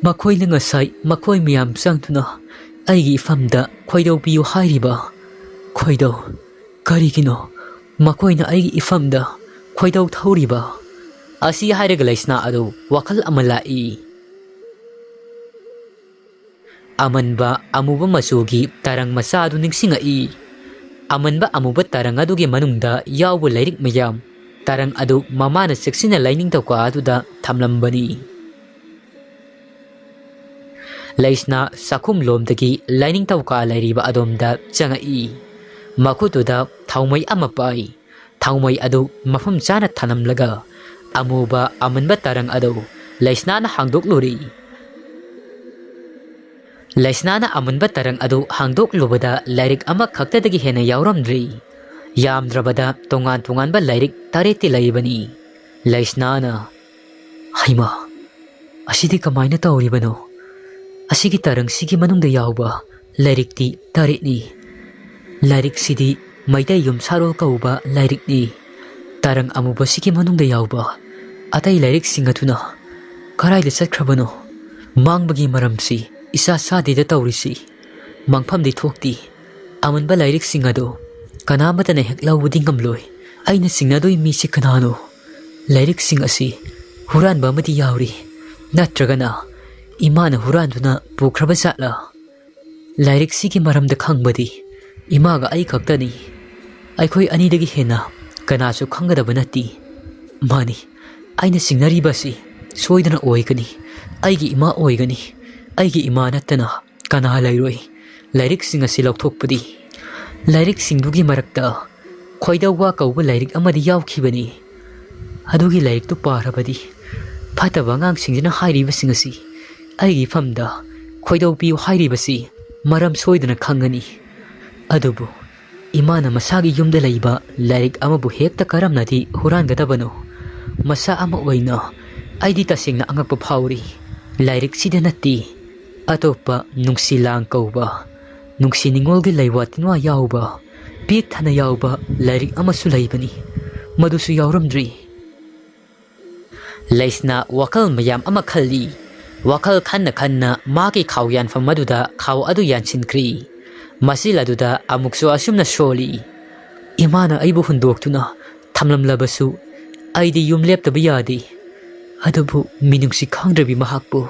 ꯃꯈꯣꯏꯅ ꯉꯁꯥꯏ ꯃꯈꯣꯏ ꯃꯌꯥꯝ ꯆꯪꯗꯨꯅ ꯑꯩꯒꯤ ꯏꯐꯝꯗ ꯈꯣꯏꯗꯧ ꯄꯤꯌꯨ ꯍꯥꯏꯔꯤꯕ? ꯈꯣꯏꯗꯧ? ꯀꯔꯤꯒꯤꯅꯣ ꯃꯈꯣꯏꯅ ꯑꯩꯒꯤ ꯏꯐꯝꯗ ꯈꯣꯏꯗꯧ ꯊꯧꯔꯤꯕ?" ꯑꯁꯤ ꯍꯥꯏꯔꯒ ꯂꯩꯁꯅꯥ ꯑꯗꯨ ꯋꯥꯈꯜ ꯑꯃ ꯂꯥꯛꯏ꯫ ꯑꯃꯟꯕ ꯑꯃꯨꯕ ꯃꯆꯨꯒꯤ ꯇꯔꯪ ꯃꯆꯥ ꯑꯗꯨ ꯅꯤꯡꯁꯤꯡꯉꯛꯏ꯫ ꯑꯃꯟꯕ ꯑꯃꯨꯕ ꯇꯔꯪ ꯑꯗꯨꯒꯤ ꯃꯅꯨꯡꯗ ꯌꯥꯎꯕ ꯂꯥꯏꯔꯤꯛ ꯃꯌꯥꯝ, ꯇꯔꯪ ꯑꯗꯨ ꯃꯃꯥꯅ ꯆꯦꯛꯁꯤꯟꯅ ꯂꯥꯏꯅꯤꯡꯊꯧꯀꯥ ꯑꯗꯨꯗ ꯊꯝꯂꯝꯕꯅꯤ꯫ ꯂꯩꯁꯅꯥ ꯆꯥꯛꯈꯨꯝꯂꯣꯝꯗꯒꯤ ꯂꯥꯏꯅꯤꯡꯊꯧꯀꯥ ꯂꯩꯔꯤꯕ ꯑꯗꯣꯝꯗ ꯆꯪꯉꯛꯏ꯫ ꯃꯈꯨꯠꯇꯨꯗ ꯊꯥꯎꯃꯩ ꯑꯃ ꯄꯥꯏ꯫ ꯊꯥꯎꯃꯩ ꯑꯗꯨ ꯃꯐꯝ ꯆꯥꯅ ꯊꯅꯝꯂꯒ ꯑꯃꯨꯕ ꯑꯃꯟꯕ ꯇꯔꯪ ꯑꯗꯨ ꯂꯩꯁꯅꯥꯅ ꯍꯥꯡꯗꯣꯛꯂꯨꯔꯤ꯫ ꯂꯩꯁꯅꯥꯅ ꯑꯃꯟꯕ ꯇꯔꯪ ꯑꯗꯨ ꯍꯥꯡꯗꯣꯛꯂꯨꯕꯗ ꯂꯥꯏꯔꯤꯛ ꯑꯃꯈꯛꯇꯗꯒꯤ ꯍꯦꯟꯅ ꯌꯥꯎꯔꯝꯗ꯭ꯔꯤ꯫ ꯌꯥꯝꯗ꯭ꯔꯕꯗ ꯇꯣꯉꯥꯟ ꯇꯣꯉꯥꯟꯕ ꯂꯥꯏꯔꯤꯛ ꯇꯔꯦꯠꯇꯤ ꯂꯩꯕꯅꯤ꯫ ꯂꯩꯁꯅꯥꯅ, "ꯍꯩꯃꯥ, ꯑꯁꯤꯗꯤ ꯀꯃꯥꯏꯅ ꯇꯧꯔꯤꯕꯅꯣ? ꯑꯁꯤꯒꯤ ꯇꯔꯪꯁꯤꯒꯤ ꯃꯅꯨꯡꯗ ꯌꯥꯎꯕ ꯂꯥꯏꯔꯤꯛꯇꯤ ꯇꯔꯦꯠꯅꯤ꯫ ꯂꯥꯏꯔꯤꯛꯁꯤꯗꯤ ꯃꯩꯇꯩ ꯌꯨꯝꯁꯥꯔꯣꯜ ꯀꯧꯕ ꯂꯥꯏꯔꯤꯛꯅꯤ꯫ ꯇꯔꯪ ꯑꯃꯨꯕꯁꯤꯒꯤ ꯃꯅꯨꯡꯗ ꯌꯥꯎꯕ ꯑꯇꯩ ꯂꯥꯏꯔꯤꯛꯁꯤꯡ ꯑꯗꯨꯅ ꯀꯔꯥꯏꯗ ꯆꯠꯈ꯭ꯔꯕꯅꯣ? ꯃꯥꯡꯕꯒꯤ ꯃꯔꯝꯁꯤ ꯏꯆꯥ ꯆꯥꯗꯦꯗ ꯇꯧꯔꯤꯁꯤ꯫ ꯃꯪꯐꯝꯗꯤ ꯊꯣꯛꯇꯦ꯫ ꯑꯃꯟꯕ ꯂꯥꯏꯔꯤꯛꯁꯤꯡ ꯑꯗꯨ ꯀꯅꯥ ꯑꯃꯠꯇꯅ ꯍꯦꯛ ꯂꯧꯕꯗꯤ ꯉꯝꯂꯣꯏ꯫ ꯑꯩꯅ ꯆꯤꯡꯅꯗꯣꯏ ꯃꯤꯁꯤ ꯀꯅꯥꯅꯣ? ꯂꯥꯏꯔꯤꯛꯁꯤꯡ ꯑꯁꯤ ꯍꯨꯔꯥꯟꯕ ꯑꯃꯗꯤ ꯌꯥꯎꯔꯤ꯫ ꯅꯠꯇ꯭ꯔꯒꯅ ꯏꯃꯥꯅ ꯍꯨꯔꯥꯟꯗꯨꯅ ꯄꯨꯈ꯭ꯔꯕ ꯖꯥꯠꯂꯥ? ꯂꯥꯏꯔꯤꯛꯁꯤꯒꯤ ꯃꯔꯝꯗ ꯈꯪꯕꯗꯤ ꯏꯃꯥꯒ ꯑꯩ ꯈꯛꯇꯅꯤ꯫ ꯑꯩꯈꯣꯏ ꯑꯅꯤꯗꯒꯤ ꯍꯦꯟꯅ ꯀꯅꯥꯁꯨ ꯈꯪꯒꯗꯕ ꯅꯠꯇꯦ꯫ ꯃꯥꯅꯤ, ꯑꯩꯅ ꯆꯤꯡꯅꯔꯤꯕ ꯑꯁꯤ ꯁꯣꯏꯗꯅ ꯑꯣꯏꯒꯅꯤ꯫ ꯑꯩꯒꯤ ꯏꯃꯥ ꯑꯣꯏꯒꯅꯤ꯫ ꯑꯩꯒꯤ ꯏꯃꯥ ꯅꯠꯇꯅ ꯀꯅꯥ ꯂꯩꯔꯣꯏ ꯂꯥꯏꯔꯤꯛꯁꯤꯡ ꯑꯁꯤ ꯂꯧꯊꯣꯛꯄꯗꯤ?" ꯂꯥꯏꯔꯤꯛꯁꯤꯡꯗꯨꯒꯤ ꯃꯔꯛꯇ ꯈꯣꯏꯗꯧ ꯋꯥ ꯀꯧꯕ ꯂꯥꯏꯔꯤꯛ ꯑꯃꯗꯤ ꯌꯥꯎꯈꯤꯕꯅꯤ꯫ ꯑꯗꯨꯒꯤ ꯂꯥꯏꯔꯤꯛꯇꯨ ꯄꯥꯔꯕꯗꯤ ꯐꯠꯇꯕ ꯑꯉꯥꯡꯁꯤꯡꯁꯤꯅ ꯍꯥꯏꯔꯤꯕꯁꯤꯡ ꯑꯁꯤ ꯑꯩꯒꯤ ꯏꯐꯝꯗ ꯈꯣꯏꯗꯧ ꯄꯤꯌꯨ ꯍꯥꯏꯔꯤꯕꯁꯤ ꯃꯔꯝ ꯁꯣꯏꯗꯅ ꯈꯪꯒꯅꯤ꯫ ꯑꯗꯨꯕꯨ ꯏꯃꯥꯅ ꯃꯁꯥꯒꯤ ꯌꯨꯝꯗ ꯂꯩꯕ ꯂꯥꯏꯔꯤꯛ ꯑꯃꯕꯨ ꯍꯦꯛꯇ ꯀꯔꯝꯅꯗꯤ ꯍꯨꯔꯥꯟꯒꯗꯕꯅꯣ? ꯃꯁꯥ ꯑꯃ ꯑꯣꯏꯅ ꯑꯩꯗꯤ ꯇꯁꯦꯡꯅ ꯑꯉꯛꯄ ꯐꯥꯎꯔꯤ꯫ ꯂꯥꯏꯔꯤꯛꯁꯤꯗ ꯅꯠꯇꯦ, ꯑꯇꯣꯞꯄ ꯅꯨꯡꯁꯤ ꯂꯥꯡ ꯀꯧꯕ, ꯅꯨꯡꯁꯤ ꯅꯤꯉꯣꯜꯒꯤ ꯂꯩꯋꯥ ꯇꯤꯟꯋꯥ ꯌꯥꯎꯕ, ꯄꯤꯛ ꯊꯟꯅ ꯌꯥꯎꯕ ꯂꯥꯏꯔꯤꯛ ꯑꯃꯁꯨ ꯂꯩꯕꯅꯤ꯫ ꯃꯗꯨꯁꯨ ꯌꯥꯎꯔꯝꯗ꯭ꯔꯤ꯫ ꯂꯩꯁꯅꯥ ꯋꯥꯈꯜ ꯃꯌꯥꯝ ꯑꯃ ꯈꯜꯂꯤ꯫ ꯋꯥꯈꯜ ꯈꯟꯅ ꯈꯟꯅ ꯃꯥꯒꯤ ꯈꯥꯎ ꯌꯥꯟꯐꯝ ꯑꯗꯨꯗ ꯈꯥꯎ ꯑꯗꯨ ꯌꯥꯟꯁꯤꯟꯈ꯭ꯔꯤ꯫ ꯃꯆꯤꯜ ꯑꯗꯨꯗ ꯑꯃꯨꯛꯁꯨ ꯑꯁꯨꯝꯅ ꯁꯣꯜꯂꯤ, "ꯏꯃꯥꯅ ꯑꯩꯕꯨ ꯍꯨꯟꯗꯣꯛꯇꯨꯅ ꯊꯝꯂꯝꯂꯕꯁꯨ ꯑꯩꯗꯤ ꯌꯨꯝ ꯂꯦꯞꯇꯕ ꯌꯥꯗꯦ꯫ ꯑꯗꯨꯕꯨ ꯃꯤꯅꯨꯡꯁꯤ ꯈꯪꯗ꯭ꯔꯕꯤ ꯃꯍꯥꯛꯄꯨ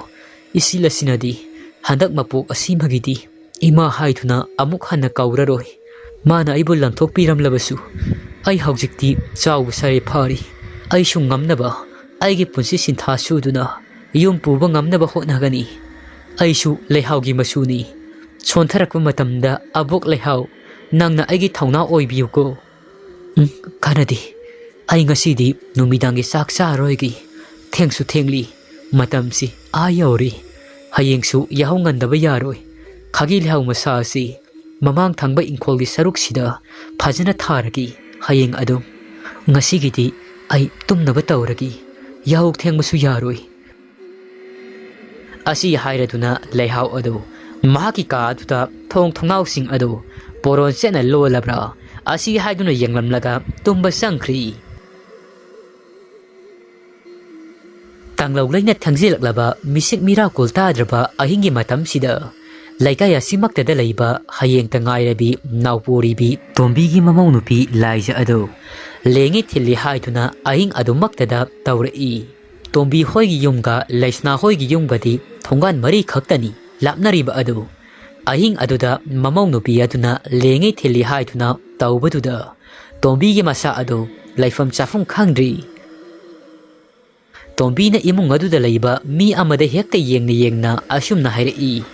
ꯏꯆꯤꯜ ꯑꯁꯤꯅꯗꯤ ꯍꯟꯗꯛ ꯃꯄꯣꯛ ꯑꯁꯤꯃꯒꯤꯗꯤ ꯏꯃꯥ ꯍꯥꯏꯗꯨꯅ ꯑꯃꯨꯛ ꯍꯟꯅ ꯀꯧꯔꯔꯣꯏ꯫ ꯃꯥꯅ ꯑꯩꯕꯨ ꯂꯪꯊꯣꯛꯄꯤꯔꯝꯂꯕꯁꯨ ꯑꯩ ꯍꯧꯖꯤꯛꯇꯤ ꯆꯥꯎꯕ ꯁꯥꯔꯦ ꯐꯥꯔꯤ꯫ ꯑꯩꯁꯨ ꯉꯝꯅꯕ, ꯑꯩꯒꯤ ꯄꯨꯟꯁꯤ ꯁꯤꯟꯊꯥ ꯁꯨꯗꯨꯅ ꯌꯨꯝ ꯄꯨꯕ ꯉꯝꯅꯕ ꯍꯣꯠꯅꯒꯅꯤ꯫ ꯑꯩꯁꯨ ꯂꯩꯍꯥꯎꯒꯤ ꯃꯆꯨꯅꯤ꯫ ꯁꯣꯟꯊꯔꯛꯄ ꯃꯇꯝꯗ ꯑꯕꯣꯛ ꯂꯩꯍꯥꯎ, ꯅꯪꯅ ꯑꯩꯒꯤ ꯊꯧꯅꯥ ꯑꯣꯏꯕꯤꯌꯨꯀꯣ꯫" "ꯎꯝ, ꯀꯥꯟꯅꯗꯦ꯫ ꯑꯩ ꯉꯁꯤꯗꯤ ꯅꯨꯃꯤꯗꯥꯡꯒꯤ ꯆꯥꯛ ꯆꯥꯔꯣꯏꯒꯦ꯫ ꯊꯦꯡꯁꯨ ꯊꯦꯡꯂꯤ꯫ ꯃꯇꯝꯁꯤ ꯑꯥ ꯌꯧꯔꯦ꯫ ꯍꯌꯦꯡꯁꯨ ꯌꯥꯍꯧ ꯉꯟꯗꯕ ꯌꯥꯔꯣꯏ꯫ ꯈꯥꯒꯤ ꯂꯩꯍꯥꯎ ꯃꯁꯥ ꯑꯁꯤ ꯃꯃꯥꯡ ꯊꯪꯕ ꯏꯪꯈꯣꯜꯒꯤ ꯁꯔꯨꯛꯁꯤꯗ ꯐꯖꯅ ꯊꯥꯔꯒꯦ꯫ ꯍꯌꯦꯡ ꯑꯗꯨꯝ꯫ ꯉꯁꯤꯒꯤꯗꯤ ꯑꯩ ꯇꯨꯝꯅꯕ ꯇꯧꯔꯒꯦ꯫ ꯌꯥꯍꯧ ꯊꯦꯡꯕꯁꯨ ꯌꯥꯔꯣꯏ꯫" ꯑꯁꯤ ꯍꯥꯏꯔꯗꯨꯅ ꯂꯩꯍꯥꯎ ꯑꯗꯨ ꯃꯍꯥꯛꯀꯤ ꯀꯥ ꯑꯗꯨꯗ ꯊꯣꯡ ꯊꯣꯡꯅꯥꯎꯁꯤꯡ ꯑꯗꯨ ꯄꯣꯔꯣꯟ ꯆꯦꯠꯅ ꯂꯣꯜꯂꯕ꯭ꯔꯥ, ꯑꯁꯤ ꯍꯥꯏꯗꯨꯅ ꯌꯦꯡꯂꯝꯂꯒ ꯇꯨꯝꯕ ꯆꯪꯈ꯭ꯔꯤ꯫ ꯇꯥꯡꯂꯧ ꯂꯩꯅ ꯊꯦꯡꯖꯤꯜꯂꯛꯂꯕ ꯃꯤꯁꯤꯛ ꯃꯤꯔꯥꯀꯨꯜ ꯇꯥꯗ꯭ꯔꯕ ꯑꯍꯤꯡꯒꯤ ꯃꯇꯝꯁꯤꯗ ꯂꯩꯀꯥꯏ ꯑꯁꯤꯃꯛꯇꯗ ꯂꯩꯕ ꯍꯌꯦꯡꯇ ꯉꯥꯏꯔꯕꯤ ꯅꯥꯎꯄꯣꯔꯤꯕꯤ ꯇꯣꯝꯕꯤꯒꯤ ꯃꯃꯧ ꯅꯨꯄꯤ ꯂꯥꯏꯖ ꯑꯗꯨ ꯂꯦꯡꯉꯤ ꯊꯤꯜꯂꯤ ꯍꯥꯏꯗꯨꯅ ꯑꯍꯤꯡ ꯑꯗꯨꯃꯛꯇꯗ ꯇꯧꯔꯛꯏ꯫ ꯇꯣꯝꯕꯤ ꯍꯣꯏꯒꯤ ꯌꯨꯝꯒ ꯂꯩꯁꯅꯥ ꯍꯣꯏꯒꯤ ꯌꯨꯝꯒꯗꯤ ꯊꯣꯡꯒꯥꯟ ꯃꯔꯤ ꯈꯛꯇꯅꯤ ꯂꯥꯞꯅꯔꯤꯕ ꯑꯗꯨ꯫ ꯑꯍꯤꯡ ꯑꯗꯨꯗ ꯃꯃꯧ ꯅꯨꯄꯤ ꯑꯗꯨꯅ ꯂꯦꯡꯉꯤ ꯊꯤꯜꯂꯤ ꯍꯥꯏꯗꯨꯅ ꯇꯧꯕꯗꯨꯗ ꯇꯣꯝꯕꯤꯒꯤ ꯃꯁꯥ ꯑꯗꯨ ꯂꯩꯐꯝ ꯆꯥꯐꯝ ꯈꯪꯗ꯭ꯔꯤ꯫ ꯇꯣꯝꯕꯤꯅ ꯏꯃꯨꯡ ꯑꯗꯨꯗ ꯂꯩꯕ ꯃꯤ ꯑꯃꯗ ꯍꯦꯛꯇ ꯌꯦꯡꯅ ꯌꯦꯡꯅ ꯑꯁꯨꯝꯅ ꯍꯥꯏꯔꯛꯏ,